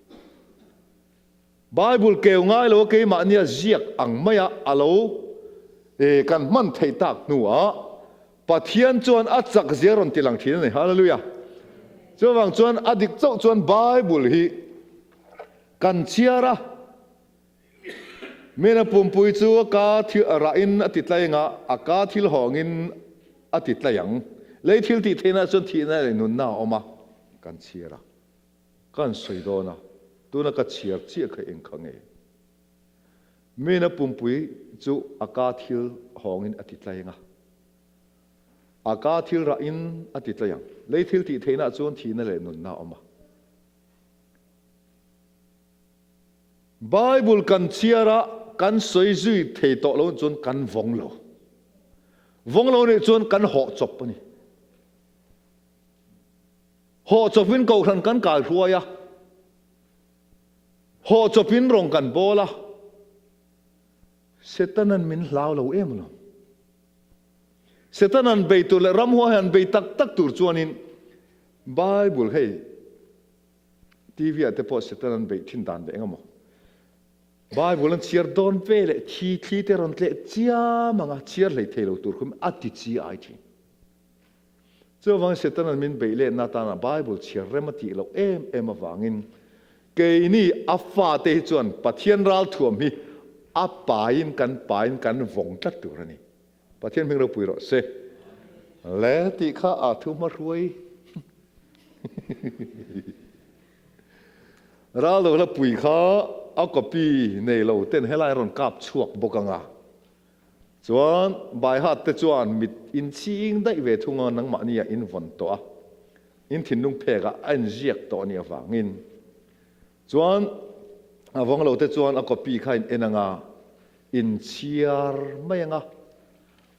A: Bible keu ngai lo a keimahnia ziak ang maia a lo kan hman theih tak hnuah Pathian chuan a chak zia rawn ti lang thin a ni. Hallelujah! Chuvang chuan a dik chauh chuan Bible hi kan chhiar a, Mina pumpui chu a ka thil rahin a ti tlai ang a, a ka thil hawngin a ti tlai ang. Lei thil tih theihna chuan thihna leh nunna a awm a, kan chhiar a, kan sawi dawn a, tuna ka chhiar chiah kha eng kha nge? Mina pumpui chu a ka thil hawngin a ti tlai ang a, a ka thil rahin a ti tlai ang. Lei thil tih theihna chuan thihna leh nunna a awm a. Bible kan chhiar a, kan sawi zui thei tawh lo chuan kan vawng lo. Vawng lo nih chuan kan hawh chawp a ni. Hawh chawpin kohhran kan kai hruai a, hawh chawpin rawng kan bawl a, Setanan min hlau lo em alawm. Setanan bei tur leh ramhuai han bei tak tak tur chuanin Bible hei TV ah te pawh Satan an beih thin dan leh engemaw Bible an chhiar dawn ve leh thi thli te rawn tleh chiam anga chhiar hlei thei lo tur khum a ti chi ai thin. Chuvangin Satan an min beih lehna atana Bible chhiar rem a tih loh em em avangin keini a fate hi chuan Pathian ralthuam hi a pain kan pain kan vawng tlat tur a ni. Pathian hming ropui rawh se. Le tih kha a thu hma hruai. Ral do hla pui kha a copy nei lo ten helai rawn kap chhuak bawk anga. Chuan Baihat te chuan mit in ching daih ve thung a nangmahni ah in vawn tawh a. In thinlung phek ah a inziak tawh a nih avangin. Chuan a vawng lo te chuan a copy kha in en anga. Inchhiar mai anga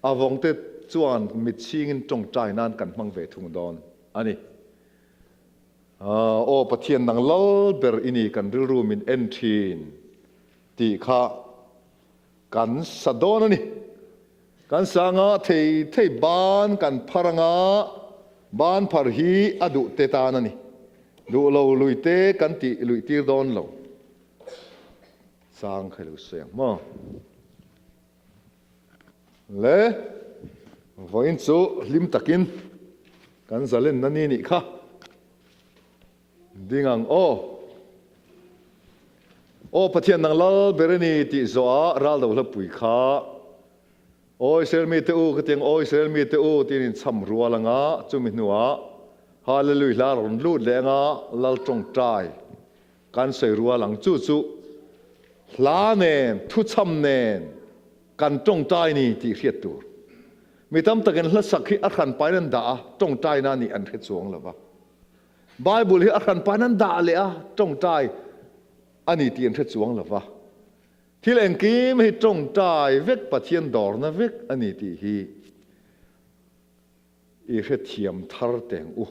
A: a vawngte chuan mitchhingin tawngtai nan kan hmang ve thung dawn a ni. Aw Pathian nang lal ber i ni kan rilru min en thin tih kha kan sa dawn a ni. Kan sa anga thei thei ban kan phar anga ban phar hi a duh te tan a ni. Duh lo lui te kan tih luih tir dawn lo. Chang kha lo sawi ang maw? Le, vawiin chu hlim takin kan zalenna ni nih kha ding ang aw. Aw Pathian nang lal ber a ni tih zawhah ral do hlapui kha Aw Israel mite u ka ti ang, Aw Israel mite u tiin inchham rual anga chumi hnuah Hallelujah hla rawn lut leh anga Lal tawngtai Kan sawi rual ang chu chu hla nen, thuchham nen kan tawngtai ni tih hriat tur. Mi tam takin hla sak hi a hranpain an dah a, tawngtaina nih an hre chuang lo va. Bible hi a hranpain an dah leh a, tawngtai a ni tih an hre chuang lo va. Thil engkim hi tawngtai vek, Pathian dawrna vek a ni tih hi i hrethiam thar teng u.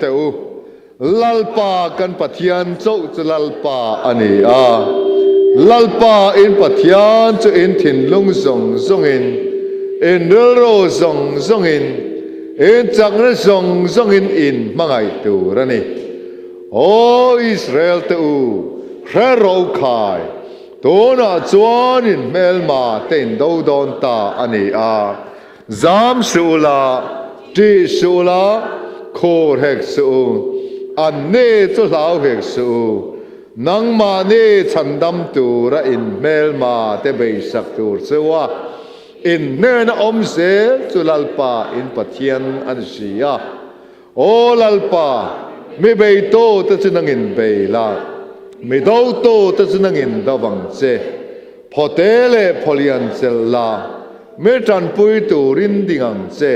A: teh u, Lalpa kan Pathian chauh chu Lalpa a ni a. Lalpa in Pathian chu in thinlung zawng zawngin, in rilru zawng zawngin, in chakna zawng zawngin in hmangaih tur a ni. Aw Israel te u, hre rawh u khai, tunah chuan in hmelma te in do dawn ta a ni a. Zam suh ula, ṭih suh ula, khur hek suh u, an ni chu hlau hek suh u, nangmahni chhandam tura in hmelma te beisak tur cheu a, in hnena awm zel chu Lalpa in Pathian a ni si a. Aw Lalpa, mi beitu te chu nangin bei la, mi dotu te chu nangin do vang che. Phawte leh phawlian chelh la, mi tanpui turin ding ang che.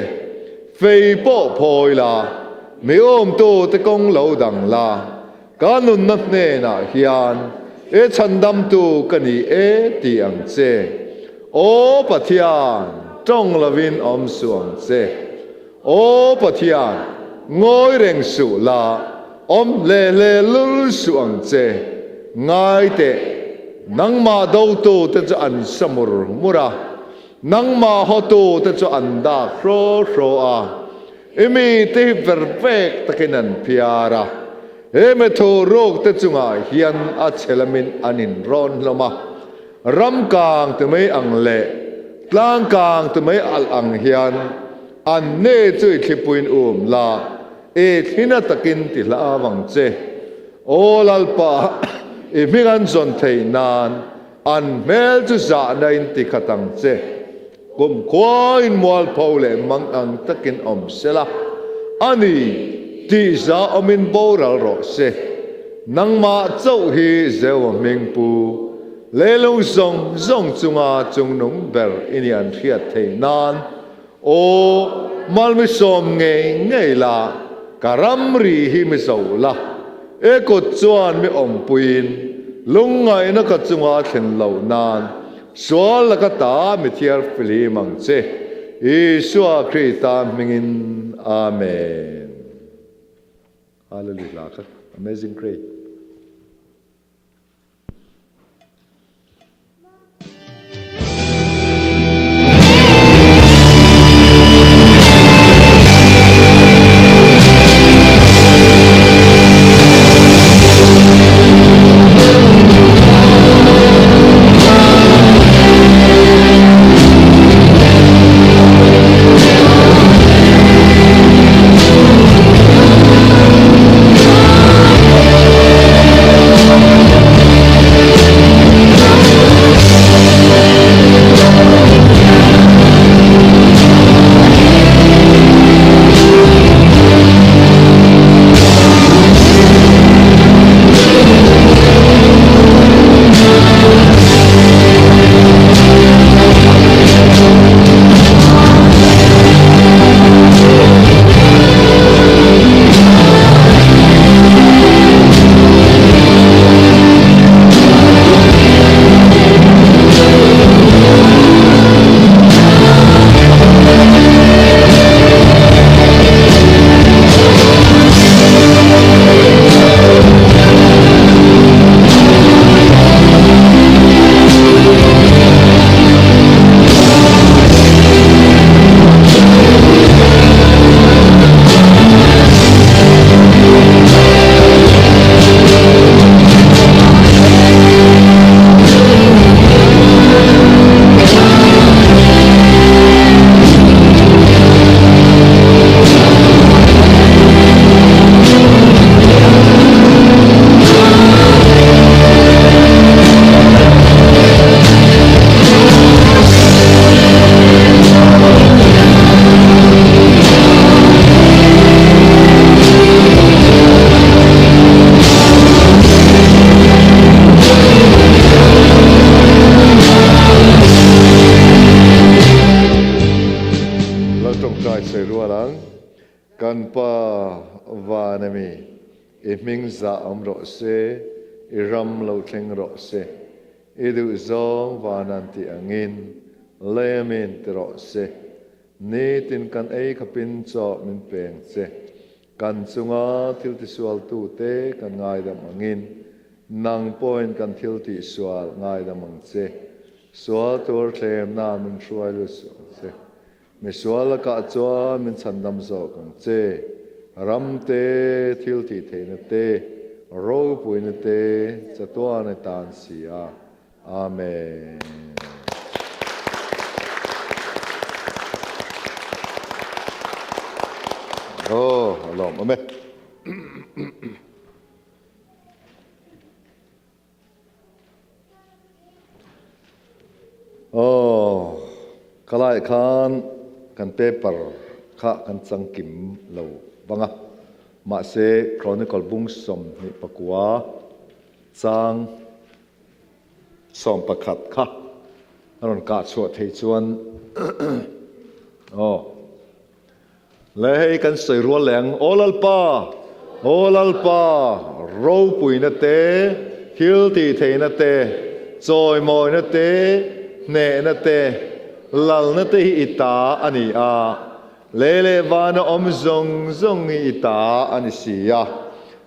A: Fei pawh phawi la, mi awmtu te kawng lo dang la, ka nunna hnenah hian i chhandamtu ka ni e ti ang che. Aw Pathian, tawng lovin awm suh ang che. Aw Pathian, ngawi reng suh la, awm hle hle lul suh ang che. Ngai teh, nangmah dotu te chu an sa mur mur a, nangmah hawtu te chu an dak hraw hraw a, i mite hi vervek takin an phiar a, he mi thu ruk te chungah hian a chhe lamin an inrawn hlawm a, Ram kang ti mai ang leh tlang kang ti mai alh ang hian an ne chu i thlipuiin um la, i thlina takin ti hla avang che. Aw Lalpa, i hming an zawn theih nan an hmel chu zahna in ti khat ang che. Kumkhuain mualpho leh mang ang takin awm se la, a ni, tihza awmin boral rawh se. Nangmah chauh hi Zewa hming pu, leilung zawng zawng chunga chungnung ber i ni an hriat theih nan, aw, malmi sawm ngei ngei la, ka ramri hi mi zo la, i kut chuan mi awmpuiin lungngaihna ka chunga thlen loh nan, Sual laka ta mi thiar fihlim ang che, Isua Krista hmingin, Amen. Hallelujah hla kha amazing great. Laltawngtai sawi rual ang, Kan Pa van ami, i hming zah awm rawh se, i ram lo thleng rawh se, i duhzawng van an tih angin lei amin ti rawh se, nitin kan ei khapin chaw min peng che. Kan chunga thil tisualtute kan ngaidam angin, nang pawhin kan thil tihsual ngaidam ang che. Sual tur thlemna min hruai lut suh ang che. Misual lakah chuan min chhandam zawk ang che. Ram te, thil tihtheihna te, ropuina te chatuan i tan si a. Amen. Oh, a lawm awm e. Oh, ka lai khan kan paper kha kan changkim lo banga. Mahse Chronicle bung 29 chang 11 kha a rawn kah chhuah thei chuan aw le hei kan sawi rual leh ang aw Lalpa aw Lalpa ropuina te thil tih theihna te chawimawina te hnehna te lalna te hi i ta a ni a lei leh vana awm zawng zawng hi i ta a ni si a.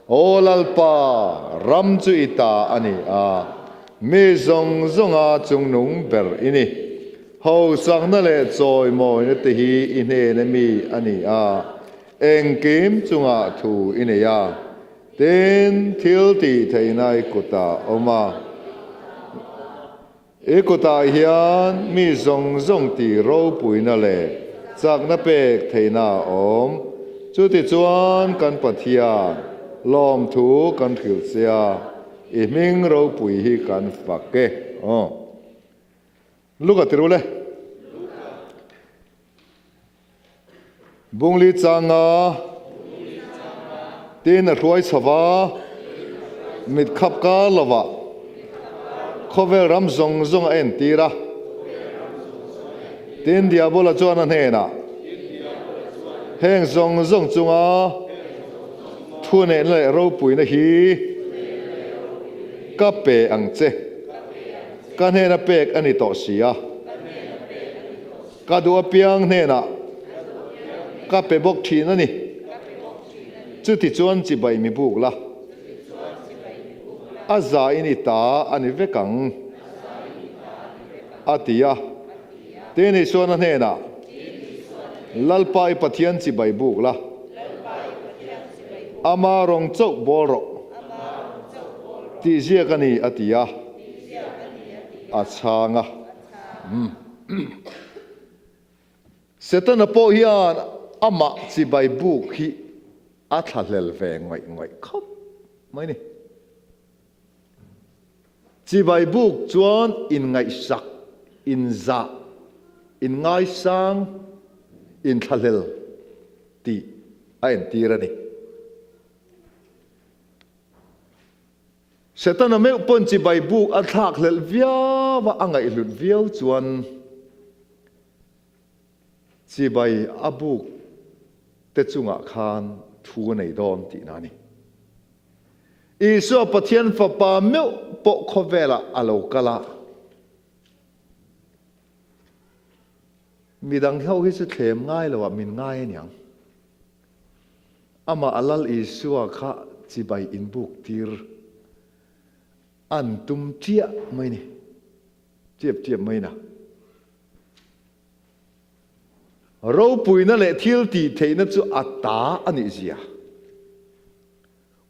A: Aw Lalpa, ram chu i ta a ni a, mi zawng zawnga chungnung ber i ni. Hausakna leh chawimawina te hi i hnena mi a ni a, engkim chungah thu i nei a, tin, thil tih theihna i kutah a awm a. I kutah hian mi zawng zawng tih ropuina leh chakna pek theihna a awm. Chutichuan kan Pathian lawmthu kan hrilh che a, i hming ropui hi kan fak e. Aw. Luka ti rul e. Bungli changa tin a hruai chho va, mit khap kar lovah khawvel ram zawng zawng a entir a. Tin, Diabola chuan a hnenah, Heng zawng zawng chunga thuneihna leh ropuina hi ka pe ang che, ka hnena pek a ni tawh si a. Ka duh apiang hnenah ka pe bawk thin a ni. Chutichuan chibai mi buk la, a za in i ta a ni vek ang, a ti a. Tin Isuan a hnenah, Lalpa i Pathian chibai buk la, ama rawng chauh bawl rawh, tih ziak a ni, a ti a, a chhang a. Setana pawh hian amah chibai buk hi a thlahlel ve ngawih ngawih khawp mai ni. Chibai buk chuan inngaihsak, inzah, inngaisang, inthlahlel tih a entir a ni. Setana meuh pawn chibai buk a thlak hlelh viau a, a ngaihhlut viau chuan chibai a buk te chungah khan thu a nei dawn tihna a ni. Isua Pathian Fapa meuh pawh khawvelah a lo kal a, midang ho hi chu thlem ngai loah min ngai a niang. Amah a Lal Isua kha chibai inbuk tir an tum chiah mai ni, chiap chiap mai na. Ropuina leh thil tih theihna chu a ta a nih zia.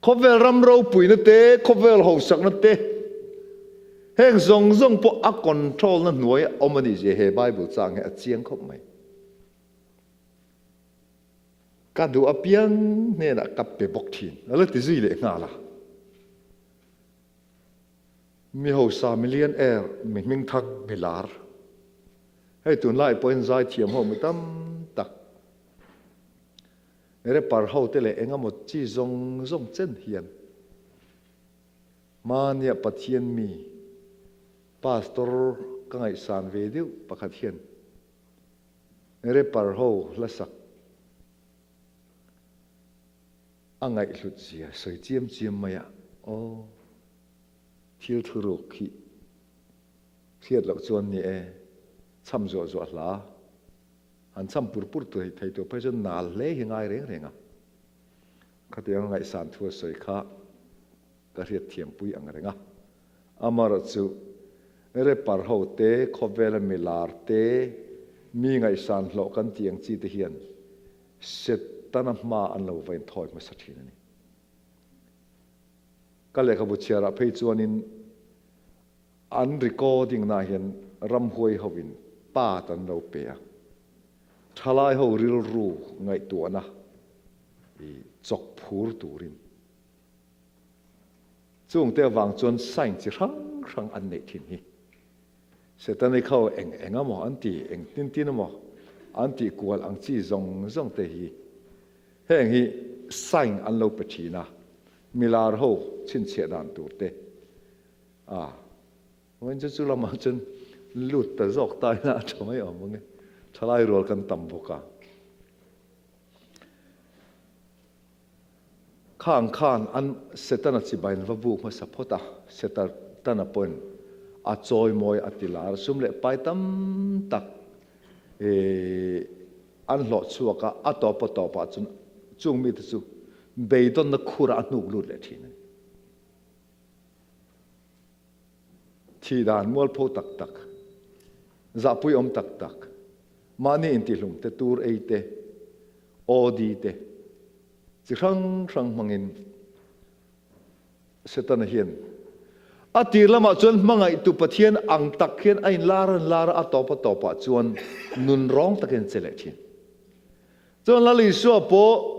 A: Khawvel ram ropuina te, khawvel hausakna te, heng zawng zawng pawh a control na hnuai a awm a nih zia he Bible chang hi a chiang khawp mai. Ka duh apiang hnenah ka pe bawk thin, a la ti zui leh nghal a. Mi hausa, mi lian er, mi hming thak, mi lar. Hei tunlai pawhin zaithiam ho mi tam tak, rapper ho te leh eng emaw chi zawng zawng chen hian mahnia Pathian mi, pastor ka ngaihsan ve deuh pakhat hian Rapper ho hla sak a ngaihhlut zia sawi chiam chiam mai a, aw thil thuruk hi hriat loh chuan ni e, cham zuah zuah hla han cham pur pur thei tur phei chuan nal hle hi ngai reng reng a. Khatiang a ngaihsan thu a sawi kha ka hriatthiampui ang reng a. Amaherawhchu, rapper ho te, khawvela milar te, mi ngaihsan hlawh kan tih ang chi te hian Setana hma an lo va inthawi hmasa thin a ni. Ka lehkhabu chhiarah phei chuanin an recording na hian ramhuai hovin part an lo pe a, thalai ho rilru ngaihtuahna i chawk phur turin. Chungte avang chuan sign chi hrang hrang an neih thin hi. Setani kho eng eng emaw an ti, eng tin tin emaw an tih kual ang chi zawng zawng te hi heng hi sign an lo pe thin a, milar ho chhinchhiah dan tur te a vawiin chu chu lamah chuan lut ta zawk ta ila a tha mai awm ang e, thalai rual kan tam bawk a. Khang khan an Setana chibai an va buk hmasa phawt a, Setana pawhin a chawimawi a ti lar, sum leh pai tam tak an hlawh chhuak a, a tawp a tawpah chuan chung mite chu beidawnna khurah a hnuk lut leh thin a ni. Thi dan mualpho tak tak, zahpuiawm tak tak, mahni intihlum te, tur ei te, OD te, chi hrang hrang hmangin Setana hian a tir lamah chuan hmangaihtu Pathian ang tak hian a inlar a inlar a, a tawp a tawpah chuan nun rawng takin a che leh thin. Chuan Lal Isua pawh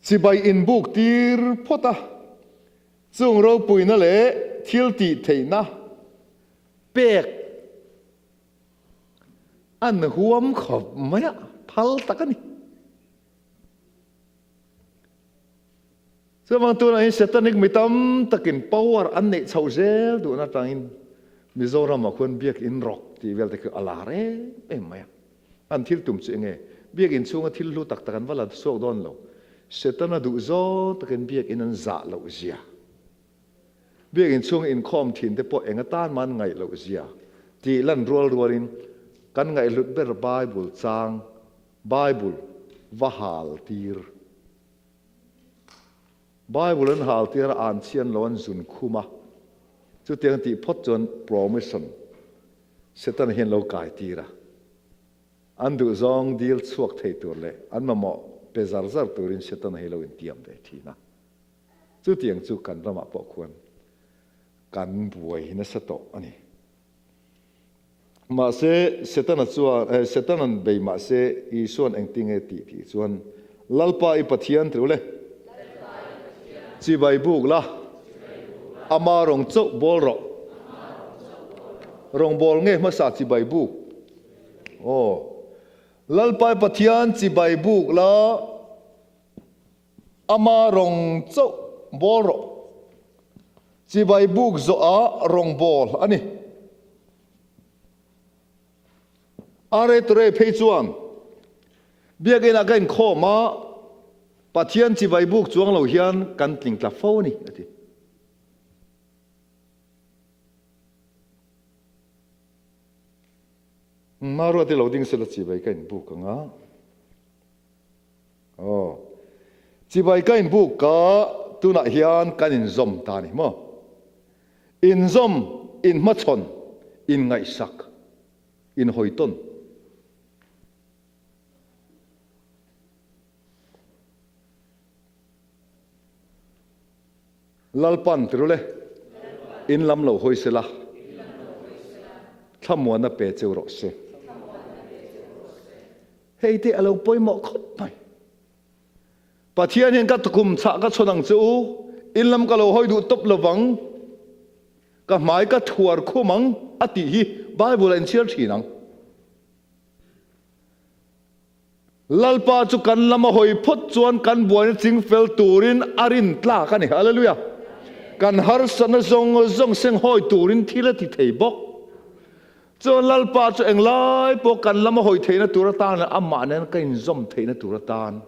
A: Chibai inbuk tir phawt a, chung ropuina leh thil tih theihna pek an huam khawp mai a, phal tak a ni. Chuvang tunah hian Satanic mi tam takin power an neih chhoh zel duhna atangin Mizoramah khuan biakin rawk tih vel te khi a lar em em mai a. An thil tum chu enge? Biakin chhunga thil hlu tak tak an va la chhuak dawn lo. Setana duh zawng takin biakin an zah loh zia. Biakin chhunga inkhawm thin te pawh eng atan mah an ngaih loh zia tih lan rual rualin kan ngaihhlut ber Bible chang, Bible va hal tir. Bible an hal tir a, an chhian lo an zun khum a. Chutiang tih phawt chuan promotion Setana hian lo kai tir a. An duhzawng dil chhuak thei tur leh an mamawh pe zar zar turin Setana hi lo intiam ve thin a. Chutiang chu kan ramah pawh khuan kan buai nasa tawh a ni. Mahse, Setana chuan, eh, Setana'n bei mahse Isua'n engtinge tih tih chuan, Lalpa i Pathian tleu le, chibai buk la, ama rawng chauh bawl rawh. Rawngbâwl nge hmasa chibai buk? Aw, Lalpa i Pathian chibai buk la, Ama rawng chauh bawl rawh. Chibai buk zawhah rawng bawl a ni. Are Ture phei chuan Biakinah ka inkhawm a, Pathian chibai buk chuang lo hian kan tling tla fo a ni, a ti. Maruati lo ding sela chibai ka inbuk ang a. Aw. Chibai ka inbuk ka tunah hian kan inzawm ta a ni maw? Inzawm, inhmachhawn, inngaihsak, inhawitawn. Lalpan ti rule, in lam lo hawi sela, thlamuanna pe cheu rawh se. Hei te a lo pawimawh khawp mai. Pathian hian ka tukum chhah ka chhawn ang che u, in lam ka lo hawi duh tawp lovang, ka hmai ka thuar khum ang a tih hi Bible a inchhiar thin ang. Lalpa chu kan lam a hawi phawt chuan kan buaina ching fel turin a rin tlak a ni. Hallelujah! Kan harsatna zawng zawng seng hawi turin thil a ti thei bawk. Chuan Lalpa chu englai pawh kan lama hawi theihna tur atan leh amah nen ka inzawm theihna tur atan.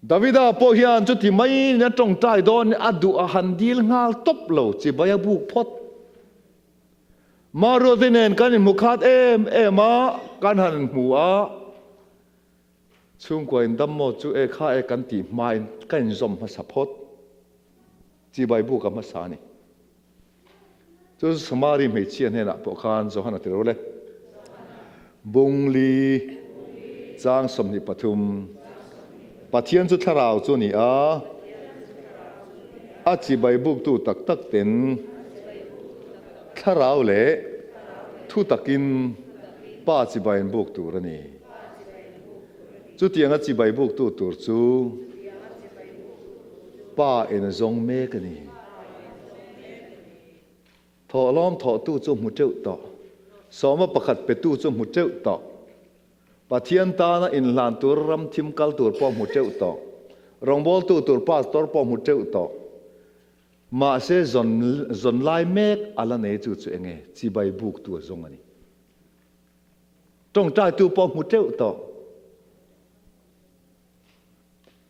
A: Davida pawh hian chuti maiin a tawngtai dawn a duh a han dil nghal tawp lo, chibai a buk phawt. Maruati nen kan inhmu khat em em a. kan han hmu a, chhungkua in dam maw chu e kha e kan tih hmain ka inzawm hmasa phawt. Chibai buk a hmasa a ni. Chu Samari hmeichhia hnenah pawh khan Johana ti ro le. Bungli chang 23 Pathian chu thlarau chu a ni a, a chibai buktu tak tak ten thlarau leh thu takin Pa chibai an buk tur a ni. Chutianga chibai buktu tur chu Pa in a zawng mek a ni. Thawhlawm thawhtu chu hmu teuh tawh. Sawma pakhat petu chu hmu teuh tawh. Pathian tana inhlan tur ram thim kal tur pawh hmu teuh tawh. Rawngbawltu tur pastor pawh hmu teuh tawh. Mahse zawn zawn lai mek a la nei chu chu enge chibai buktu a zawng a ni. Tawngtaitu pawh hmu teuh tawh.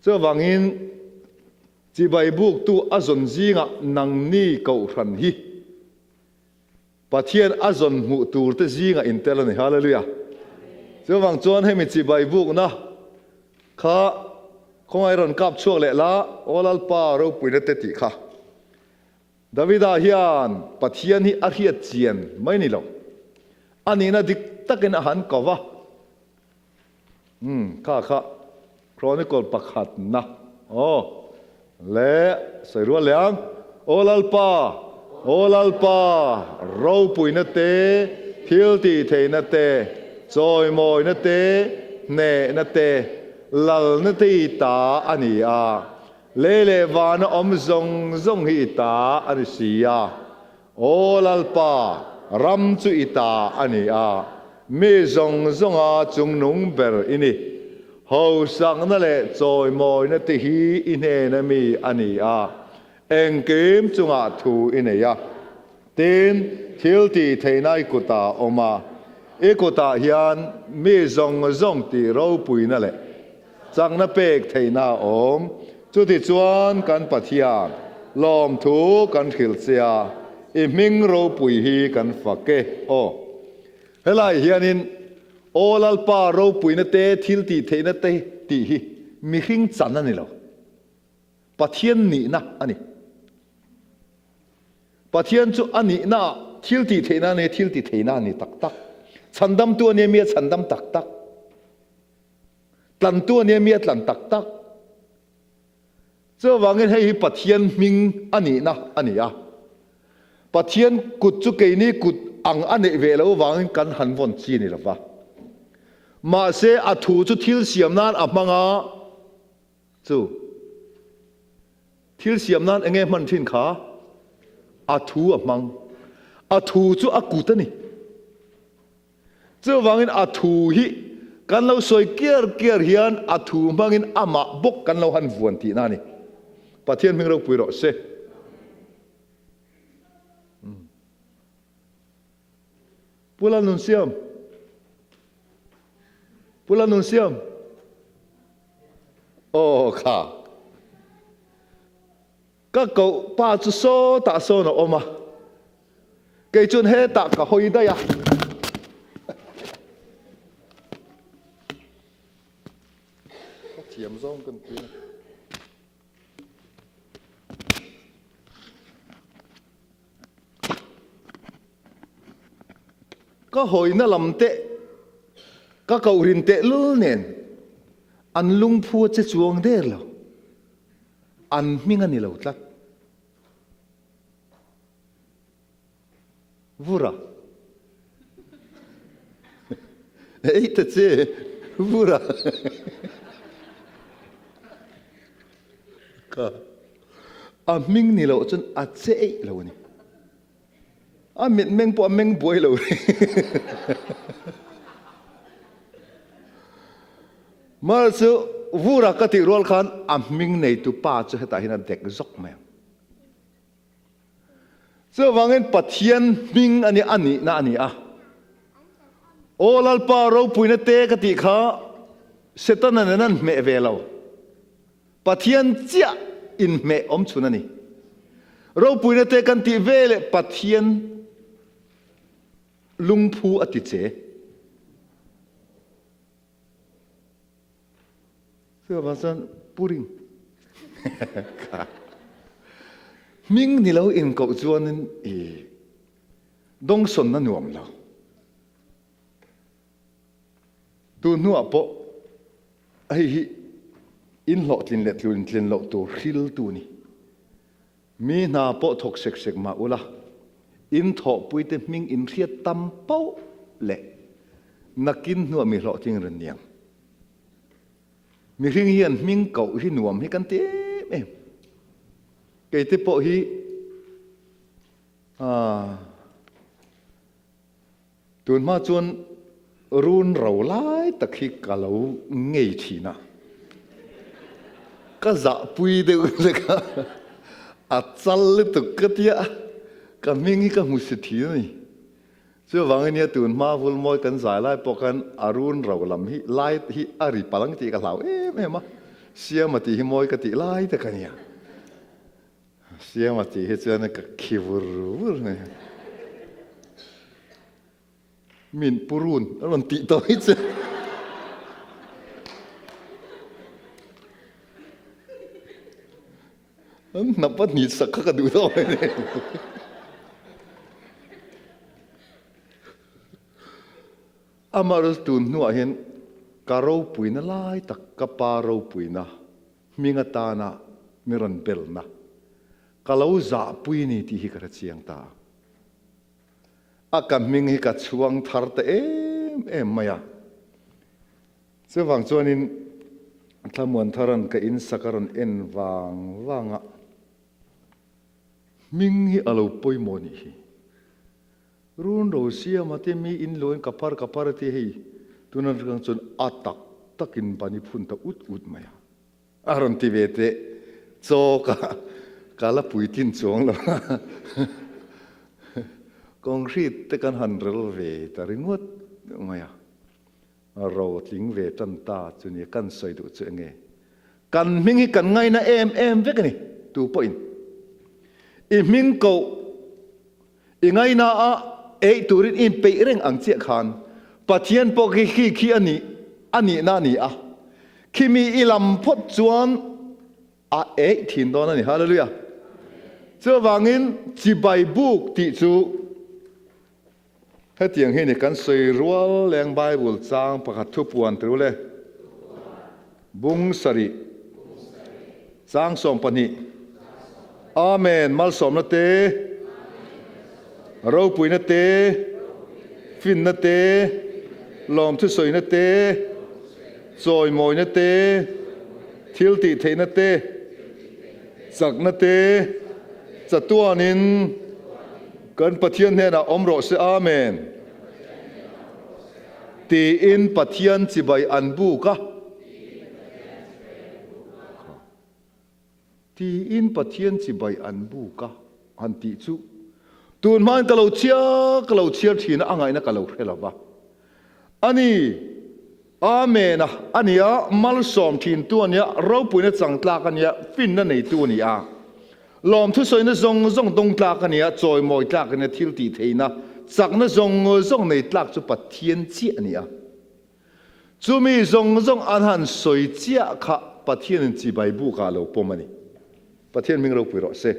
A: Chuvangin chibai buktu a zawn zingah nangni kohhran hi Pathian a zawn hmuh turte zingah intel a ni. Hallelujah! Chuvang chuan hemi chibai bukna kha khawngaih rawn kap chhuak leh la, Aw Lalpa ropuina te tih kha. Davida hian Pathian hi a hriat chian mai ni lo. A nihna dik takin a han ko va. Umm kha kha Chronicle pakhatna aw le sawi rual leh ang. Aw Lalpa, aw Lalpa, ropuina te, thil tih theihna te, chawimawina te, hnehna te, lalna te i ta a ni a. Lei leh vana awm zawng zawng hi i ta a ni si a. Aw Lalpa, ram chu i ta a ni a, mi zawng zawnga chungnung ber i ni. Hausakna leh chawimawina te hi i hnena mi a ni a, engkim chungah thu i nei a. Tin, thil tih theihna i kutah a awm a, i kutah hian mi zawng zawng tih ropuina leh Chakna pek theihna a awm. Chutichuan kan Pathian, lawmthu kan hrilh che a, i hming ropui hi kan fak e. Aw. Helai hianin Aw Lalpa ropuina te, thil tih theihna te tih hi mihring chan a ni lo. Pathian nihna a ni. Pathian chu a nihna ah thil tih theihna a ni, thil ti theihna a ni tak tak. Chhandamtu a nia mi a chhandam tak tak. Tlantu a nia mi a tlan tak tak. Chuvangin hei hi Pathian hming a nihna a ni a. Pathian kut chu keini kut ang a neih ve loh avangin kan han vawn chi a ni lo va. Mahse a thu chu thil siam nan a hmang a, chu thil siam nan enge hman thin kha? A thu a hmang. A thu chu a kut a ni. Chuvangin a thu hi kan lo sawi kiar kiar hian a thu hmangin amah bawk kan lo han vuan tihna a ni. Pathian hming ropui rawh se. Pu Lalnunsiam. Pu Lalnunsiam. Aw kha. Ka koh pa chu sawtah sawn a awm a, kei chuan hetah ka hawi daih a. Ka thiam zawng ka nupui a. Ka hawina lam te ka kohrin tehlul nen an lungphu a che chuang der lo. An hming a ni lo tlat. Vura. Ei ta che, Vura. Ka a hming ni loh chuan a che eih lo a ni. A mitmeng pawh a meng buai lo. Mar chu vura ka tih rual khan a hming neitu pa chu hetah hian a dek zawk mai ang. Chuvangin Pathian hming a ni a nihna a ni a. Aw Lalpa ropuina te ka tih kha Setana nen an hmeh ve lo. Pathian chiah inhmeh awm chhun a ni. Ropuina te kan tih ve leh Pathian lungphu a ti che. Chuvang chuan Puring kha hming ni lo inkoh chuanin i dawngsawnna nuam lo. Tun hnuah pawh hei hi inhlawhtlin leh tluntlin loh tur hriltu ni. Mi hna pawh thawk sek sek mah ula, in thawhpuite hming in hriat tam pauh leh nakin hnuah mi hlawhtling reng niang. Mihring hian hming koh hi nuam hi kan ti em em. Keite pawh hi aaa Tun hma chuan run ro lai tak hi ka lo ngei thin a, ka zahpui deuh lek a, a chal lutuk ka tia, ka hming hi ka hmu si thin a ni. Chuvangin nia tun hma vulmawi kan zai lai pawh khan a run ro lam hi lai hi a ri palh ang tih ka hlau em em a, Siama tih hi mawi ka tih lai tak a nia. Siama tih hi chuan ka khi vur vur mai a. Min purun a rawn tih tawh hi chuan an hnap a hnit sak kha ka duh tawh mai ni. Amaherawhchu tun hnuah hian ka ropuina lai tak ka pa ropuina Hming atana mi rawn belna ka lo zahpui ni tih hi ka hre chiang ta. A ka hming hi ka chhuang thar ta em em mai a. Chuvang chuanin Thlamuan Tharan ka insak a rawn en vang vang a, hming hi a lo pawimawh nih hi. Run ro siam a ti mi in luin ka phar ka phar a ti hei tuna rang chuan a tak takin ban i phun ta ut ut mai a. A rawn ti ve teh chaw ka ka la puitlin chuang lo a. Concrete te kan han rel ve ta ringawt mai a. Ro tling ve tan ta chu nia kan sawi duh chu enge? Kan hming hi kan ngaina em em vek a ni tu pawhin. I hming koh I ngaina a ei turin i inpeih reng ang chiah khan Pathian pawh khi khi khi a nih a nihna a ni a, khimi i lam phawt chuan a ei thin dawn a ni. Hallelujah! Chuvangin chibai buk tih chu hetiang hi ni kan sawi rual leng Bible chang pakhat thupuan tir ule bung sarih chang 12. Amen malsawmna te, ropuina te, finna te, lawmthusawina te, chawimawina te, thil tih theihna te, chakna te, chatuanin kan Pathian hnenah awm rawh se. Amen. Tiin Pathian chibai an buk a. Tiin Pathian chibai an buk a, han tih chu tun hmain ka lo chhiar ka lo chhiar thin a, a ngaihna ka lo hre lo va. A ni, Amen a, a ni a, malsawm thintu a nia, ropuina chang tlak a nia, finna neitu a ni a, lawmthusawina zawng zawng dawng tlak a nia, chawimawi tlak a nia, thil tih theihna chakna zawng zawng nei tlak chu Pathian chiah a ni a. Chumi zawng zawng an han sawi chiah kha Pathianin chibai bukah a lo pawm a ni. Pathian hming ropui rawh se.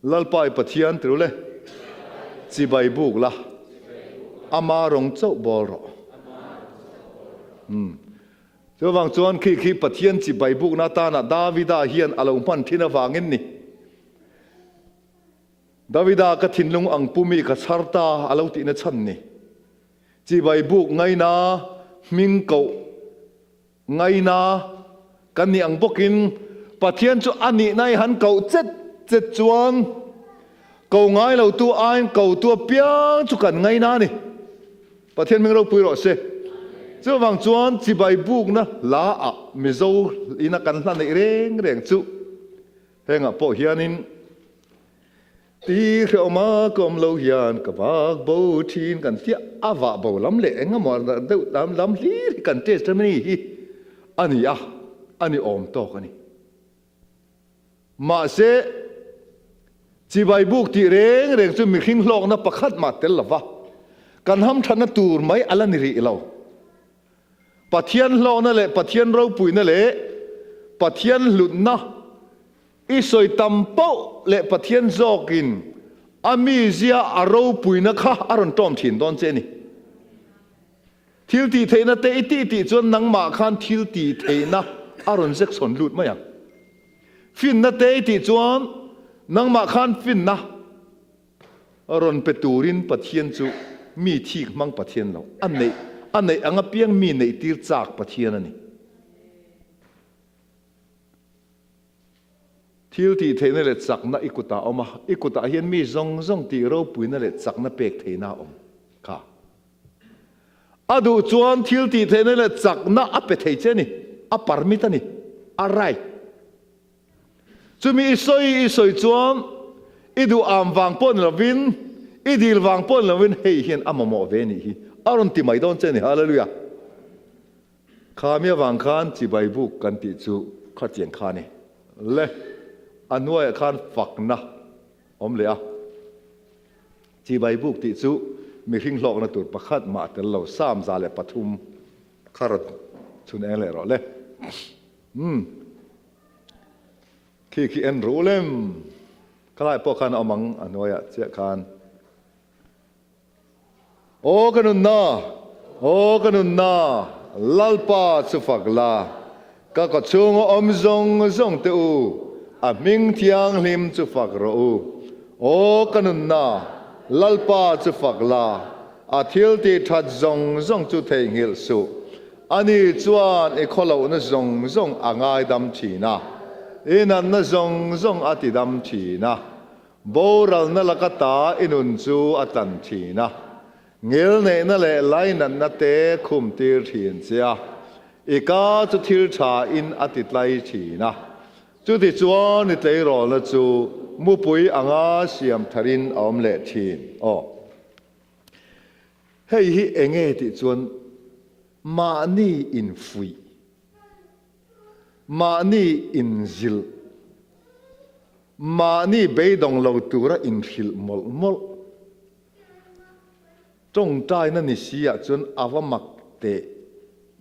A: Lalpa i Pathian tirule, chibai buk la, ama rawng chauh bawl rawh. Umm. Chuvang chuan khi khi Pathian chibai bukna atana Davida hian a lo hman thin avangin ni. Davida ka thinlung ang pumi ka chhar ta a lo tihna chhan ni. Chibai buk ngaina, hming koh ngaina kan nih ang bawkin Pathian chu a nihna i han koh chet chet chuan ko ngai lotu aiin kotu apiang chu kan ngaina a ni. Pathian hming ropui rawh se. Chuvang chuan chibai bukna hla ah Mizo ina kan hla neih reng reng chu hengah pawh hianin Ti hrehawma ka awm lo hian ka vak bo thin kan tia a vah bo lam leh eng emaw deuh lam lam hlir hi kan test rem ani hi a ni a, a ni awm tawk a ni. Mahse, chibai buk tih reng reng chu mihring hlawkna pakhat mah tel lova kan hamthatna tur mai a la ni rih lo. Pathian hlawkna leh Pathian ropuina leh Pathian hlutna i sawi tam poh leh Pathian zawkin a mizia a ropuina kha a rawn tawm thin dawn che a ni. Thil tih theihna te i tih tih chuan nangmah khan thil tih theihna a rawn zek chhawn lut mai ang. Finna te i tih chuan nangmah khan finna rawn pe turin Pathian chu mi thik hmang Pathian lo, a neih a neih ang apiang mi neih tir chak Pathian a ni. Thil tih theihna leh chakna i kutah a awm a, i kutah hian mi zawng zawng tih ropuina leh chakna pek theihna a awm kha. A duh chuan thil tih theihna leh chakna a pe thei che a ni, a permit a ni, a right. Chumi i sawi i sawi chuan i duh am vang pawh ni lovin, i dil vang pawh ni lovin hei hian a mamawh ve nih hi a rawn ti mai dawn che a ni. Hallelujah! Kha mi avang khan chibai buk kan tih chu khatiang kha a ni. Le, a hnuaiah khan fakna awm leh a. Chibai buk tih chu mihring hlawkna tur pakhat mah tel lo, Psalm 103 kha rawn chhun eng leh rawh le. Umm. Khi khi en ru lem. Khalai pawh khan a awm ang a hnuaiah chiah khan. Aw ka nunna, aw ka nunna, Lalpa chu fak la, ka kawchhunga awm zawng zawng te u, a hming thianghlim chu fak rawh u. Aw ka nunna, Lalpa chu fak la, a thil tih that zawng zawng chu theihnghilh suh. Ani chuan i khawlohna zawng zawng a ngaidam thin a, i natna zawng zawng a tidam thin a. Boralna laka ta i nun chu a tlan thin a, ngilneihna leh lainatna te khum tir thin che a, i ka chu thil tha in a ti tlai thin a. Chutichuan i tleirawlna chu mupui anga siam tharin a awm leh thin. Aw. Hei hi enge tih chuan mahni infuih. Mahni inzilh, mahni beidawng lo tura inhrilh mawlh mawlh. Tawngtaina ni si ah chuan a va mak teh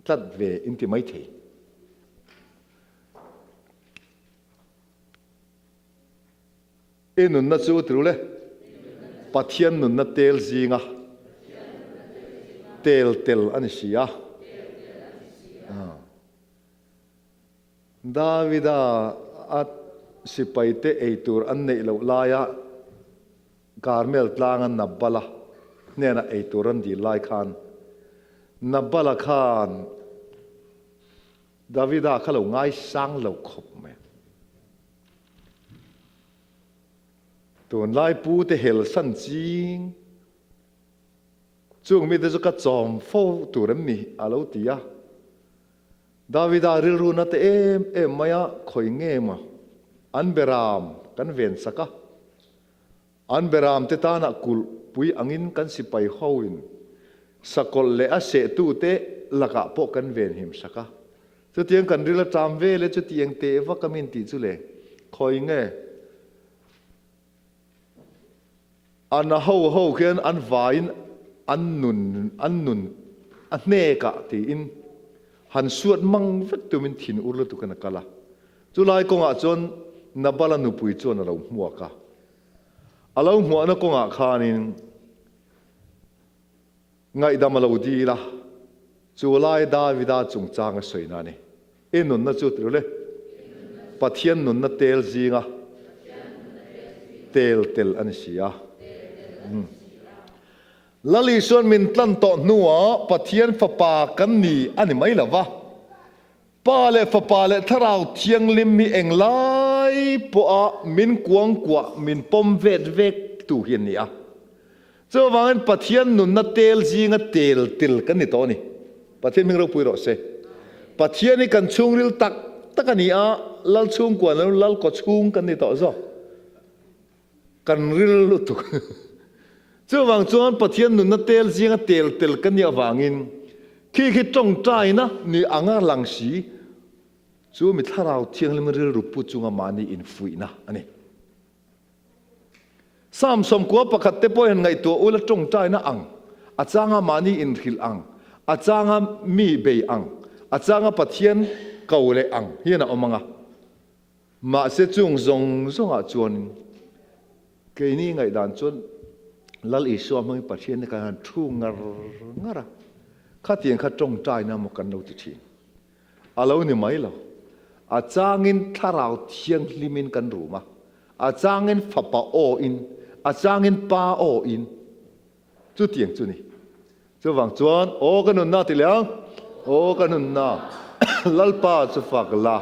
A: tlat ve inti maithei. I nunna chu ti rule, Pathian nunna tel zinga tel tel a ni si a. Davida a sipaite ei tur an neih loh laia Karmel tlanga Nabala hnena ei tur an dil lai khan Nabala khan Davida kha lo ngaisang lo khawp mai. Tunlai pute hel san ching chung mite chu ka chawm fo tur em ni a lo ti a. Davida rilru na te em em mai a, khawi nge maw an beram kan ven sak a, an beram te tana kulh pui angin kan sipai hoin sakawlh leh a sehtute lakah pawh kan venhim sak a. Chutiang kan ril a ṭam vel e, chutiang teh vak a min tih chu le, khawi nge? An a ho ho khian an vaiin an nun an nun a hnekah tiin han suat mang vek tumin thin ur lutukin a kal a. Chulai kawngah chuan Nabala nupui chuan a lo hmuak a. A lo hmuahna kawngah khanin Ngaihdam a lo dil a, chu lai Davida chungchang a sawina a ni. I nunna chu ti rule, Pathian nunna tel zinga tel tel a ni si a. Lal Isuan min tlan tawh hnuah Pathian fapa kan ni a ni mai lo va, Pa leh Fapa leh Thlarau Thianghlim hi englai pawha min kuangkuah, min pawm vet vek tu hi an ni a. Chuvangin Pathian nunna tel zinga tel tel kan ni tawh a ni. Pathian hming ropui rawh se. Pathian hi kan chhungril tak tak a ni a, Lal chhungkua ni lo Lal kawchhung kan ni tawh zawk. Kan ril lutuk. Chuvang chuan Pathian nunna tel zinga tel tel ka nih avangin khi khi tawngtaina ni anga lang si chu mi thlarau thianghlim rilru pu chunga mahni infuihna a ni. Psalm 11 te pawh hian ngaihtuah ula tawngtaina ang, a changa mahni inhrilh ang, a changa mi bei ang. A changa Pathian ko leh ang hian a awm ang a. Mahse chung zawng zawngah chuanin keini ngaihdan chuan Lal Isua hmangin Pathian hi kan han thu ngar ngar a, khatiang kha tawngtaina maw kan lo ti thin. A lo ni mai lo. A changin Thlarau Thianghlimin kan rum a, a changin Fapa aw in, a changin Pa aw in. Chutiang chu ni. Chuvang chuan, Aw ka nunna ti leh ang, Aw ka nunna, Lalpa chu fak la,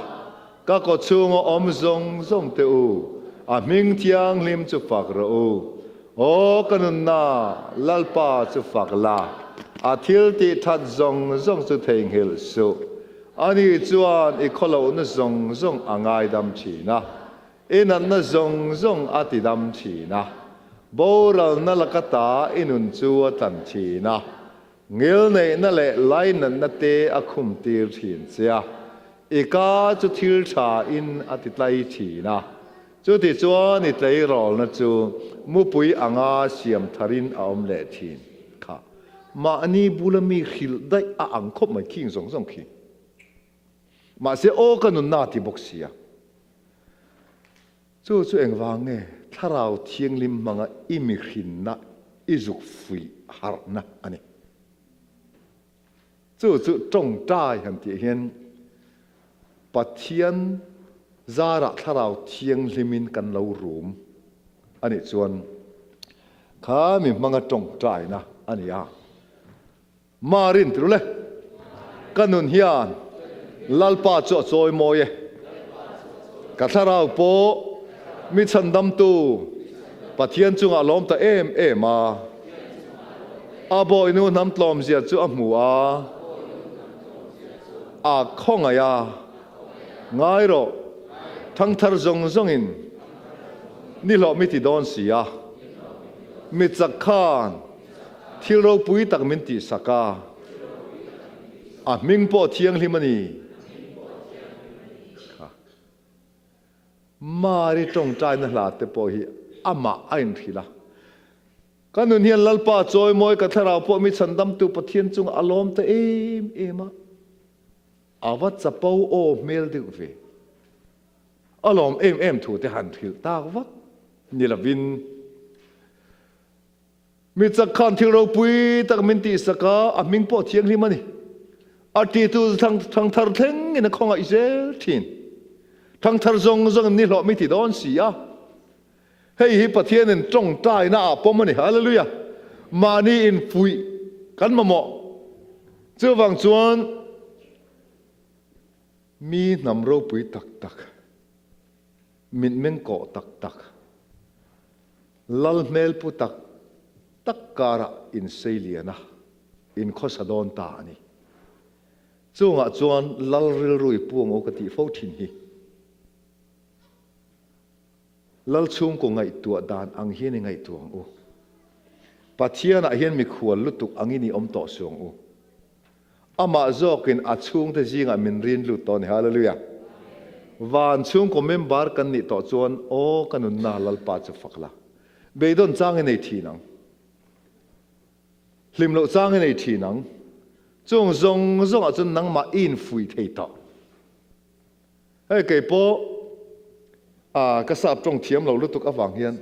A: ka kaw chhunga awm zawng zawng te u, a hming thianghlim chu fak rawh u. Aw ka nunna, Lalpa chu fak la, a thil tih that zawng zawng chu theihnghilh suh. Ani chuan i khawlohna zawng zawng a ngaidam thin a, I natna zawng zawng a ti dam thin a, boralna laka ta i nun chu a tlan thin a, ngilneihna leh lainatna te a khum tir thin che a, i ka chu thil tha in a ti tlai thin a, chuti chuan i tleirawlna chu mupui anga siam tharin a awm leh thin kha. Mahni bula mi hrilh daih a ang khawp mai khing zawng zawng khi. Mahse aw ka nunna a ti bawk sia. Chu chu engvang nge Thlarau Thianghlim hmanga i mihrinna i zuk fuih harhna a ni. Chu chu tawngtai han tih hian Pathian zarah Thlarau Thianghlimin kan lo rum a nih chuan kha mi hmanga tawngtaina a ni a. Marin ti rule, Ka nun hian Lalpa chu a chawi mawi e. Ka thlarau pawh mi chhandamtu Pathian chungah lawm ta em em a. A bawihnu hnam tlawmzia chu a hmu a, a khawngaih a, Ngai rawh, thangthar zawng zawngin ni hlawh mi ti dawn si a, mi chak khan Thil ropui tak min tihsak a, a hming pawh thianghlim a ni. Kha Mari tawngtaina hla te pawh hi amah a inhrilh a. Ka nun hian Lalpa chawimawi ka thlarau pawh mi chhandamtu Pathian chungah a lawm ta em em a. A va chapo aw hmel deuh ve. A lawm em em thu te han hrilh tak vak ni lovin. Mi chak khan thil ropui tak min tihsak a, a hming pawh thianghlim a ni. A titu thangthar thlengin a khawngaih zel thin. Thangthar zawng zawngin ni hlawh mi ti dawn si a. Hei hi Pathianin tawngtaina ah pawm a ni. Hallelujah! Mahni infuih kan mamawh. Chuvang chuan mi hnam ropui tak tak, mitmeng kawh tak tak, Lal hmel pu tak tak karah insei lian a, inkhawsa dawn ta a ni. Chungah chuan Lal rilru i pu ang u ka tih fo thin hi. Lal chhungkaw ngaihtuah dan ang hian i ngaihtuah ang u. Pathianah hian mikhual lutuk angin i awm tawh suh ang u. Amah zawkin a chhungte zingah min rin lut tawh a ni. Hallelujah! Van chhungkaw member kan nih tawh chuan aw ka nunna Lalpa chu fak la. Beidawn chang i nei thin ang. Hlim loh chang i nei thin ang. Chung zawng zawngah chuan nangmah i infuih thei tawh. Hei kei pawh ah ka sap tawng thiam lo lutuk avang hian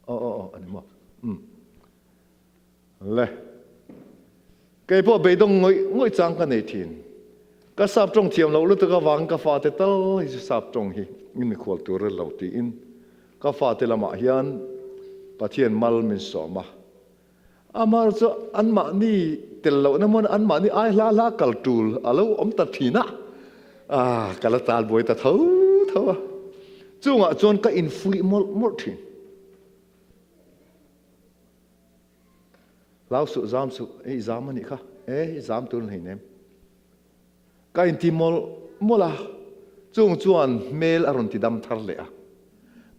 A: Aw aw aw ani maw umm le kei pawh beidawng ngawih ngawih chang ka nei thin ka sap tawng thiam loh lutuk avangin ka fate tal hi chu sap tawng hi in mikhual tur rel lo tiin ka fate lamah hian Pathian mal min sawm a amar chu anmahni tel lohna hmun anmahni ai hla hla kal tul a lo awm ta thin a ah ka la tal buai ta tho tho a chungah chuan ka infuih mawlh mawlh thin hlau suh zam suh e i zam anih kha e i zam tur hleinem Ka inti mawlh mawlh a, chung chuan hmel a rawn ti dam thar leh a.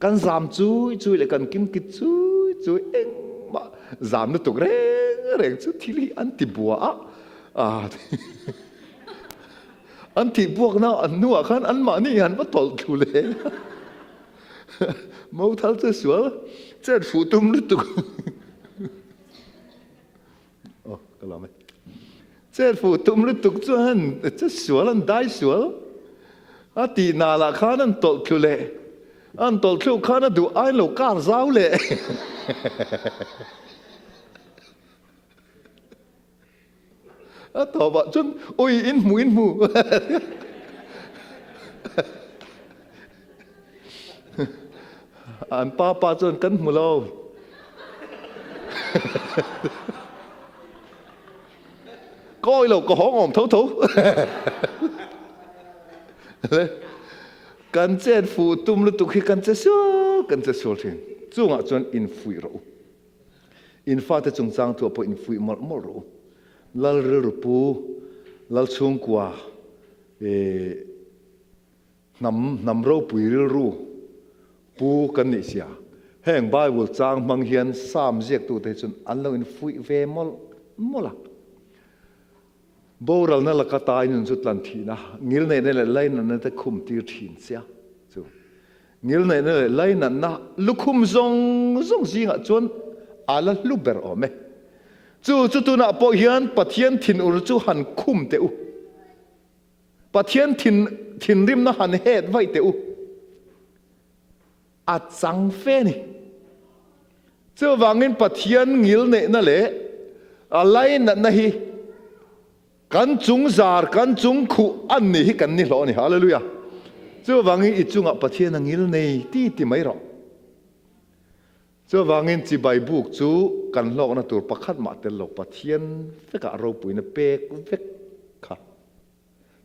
A: Kan zam chui chui leh kan kim kit chui chui engmah zam lutuk reng reng chu thil hi an ti bua a, an tih buakna an hnuah khan anmahni an va tawlh thlu leh Mothal chu sual chet fuh tum lutuk. Ka lawm e. Chet fuh tum lutuk chuan che sual an dai sual a tih na lah khan an tawlh thlu leh an tawlh thluk khan a duh ain lo kar zau leh. A tawpah chuan ui in hmu in hmu. An pa pa chuan kan hmu lo. Ka awih lo, ka hawng awm tho tho. Kan chet fuh tum lutuk hi kan che sual kan che sual thin. Chungah chuan infuih rawh u. In fate chungchang thuah pawh infuih mawlh mawlh rawh u. Lal rilru pu, Lal chhungkua, hnam hnam ropui rilru pu kan nih sia. Heng Bible chang hmang hian Psalm ziaktute hi chuan an lo infuih ve mawlh mawlh a. Boralna laka tai nun chu tlan thihna, ngilneihna leh lainatna te khum tir thin sia chu. Ngilneihna leh lainatna lukhum zawng zawng zingah chuan a la hlu ber awm e. Chu chu tunah pawh hian Pathian thinur chu han khum teh u. Pathian thin thinrimna han het vaih teh u. A chang fe ni. Chuvangin Pathian ngilneihna leh a lainatna hi kan chung zar, kan chung khuh an nih hi kan ni hlawh a ni. Hallelujah! Chuvangin i chungah Pathian a ngilnei ti ti mai rawh. Chuvangin chibai buk chu kan hlawkna tur pakhat mah tel lo Pathian vekah ropuina pek vek kha.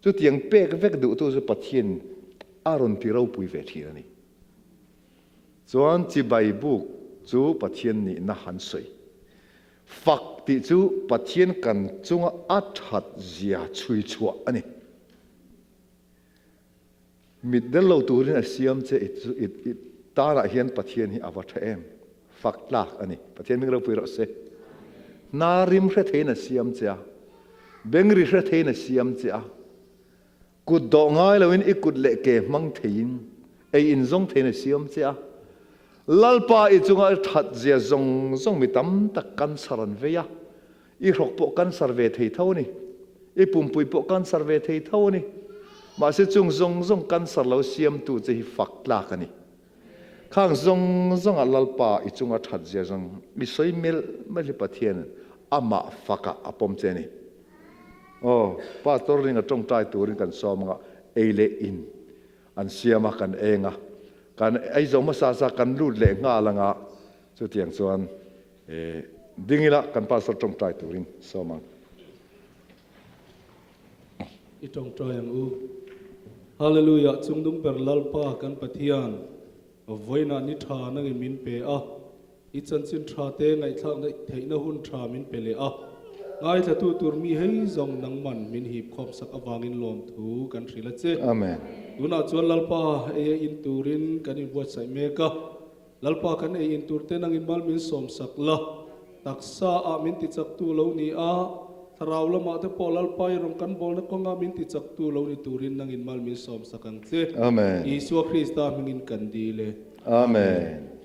A: Chutiang pek vek duhtu chu Pathian a rawn ti ropui ve thin a ni. Chuan chibai buk chu Pathian nihna han sawi. Fak tih chu Pathian kan chunga a that zia chhui chhuah a ni. Mit del lo turin a siam che i tanah hian Pathian hi a va tha em? Fak tlak a ni. Pathian hming ropui rawh se. Hna rim hre theiin a siam che a, beng ri hre theiin a siam che a, kut dawh ngai loin i kut leh ke hmang theiin, ei in zawng theiin a siam che a. Lalpa i chunga i that zia zawng zawng mi tam tak cancer an vei a, I hrawk pawh cancer ve thei tho a ni. I pumpui pawh cancer ve thei tho a ni. Mahse chung zawng zawng cancer lo siamtu che hi fak tlak a ni. Khang zawng zawngah Lalpa i chunga that zia zawng mi sawi melh melh hi Pathian amah fakah a pawm che a ni. Aw, Pastor ringa tawngtai turin kan sawm anga ei leh in an siam a, kan eng a, kan ei zo hmasa sa kan lut leh nghal anga chutiang chuan Ding ila kan pastor tawngtai turin sawm ang.
B: I tawngtai ang u. Hallelujah Chungdung ber Lalpa kan Pathian vawiinah ni tha nangin min pe a, i chanchin tha te ngaihthlak theihna hun tha min pe leh a, ngaithlatu tur mi hei zawng nangman min hip khawm sak avangin lawmthu kan hrilh a che.
A: Amen.
B: Tunah chuan Lalpa ei a in turin kan inbuatsaih mek a. Lalpa kan ei in tur te nangin mal min sawm sak la, taksa ah min ti chak tu lo ni a, thlarau lamah te pawh Lalpa i rawn kan bawlna kawngah min ti chak tu lo ni turin nangin mal min sawm sak ang che.
A: Amen.
B: Isua Krista hmingin kan dil e.
A: Amen.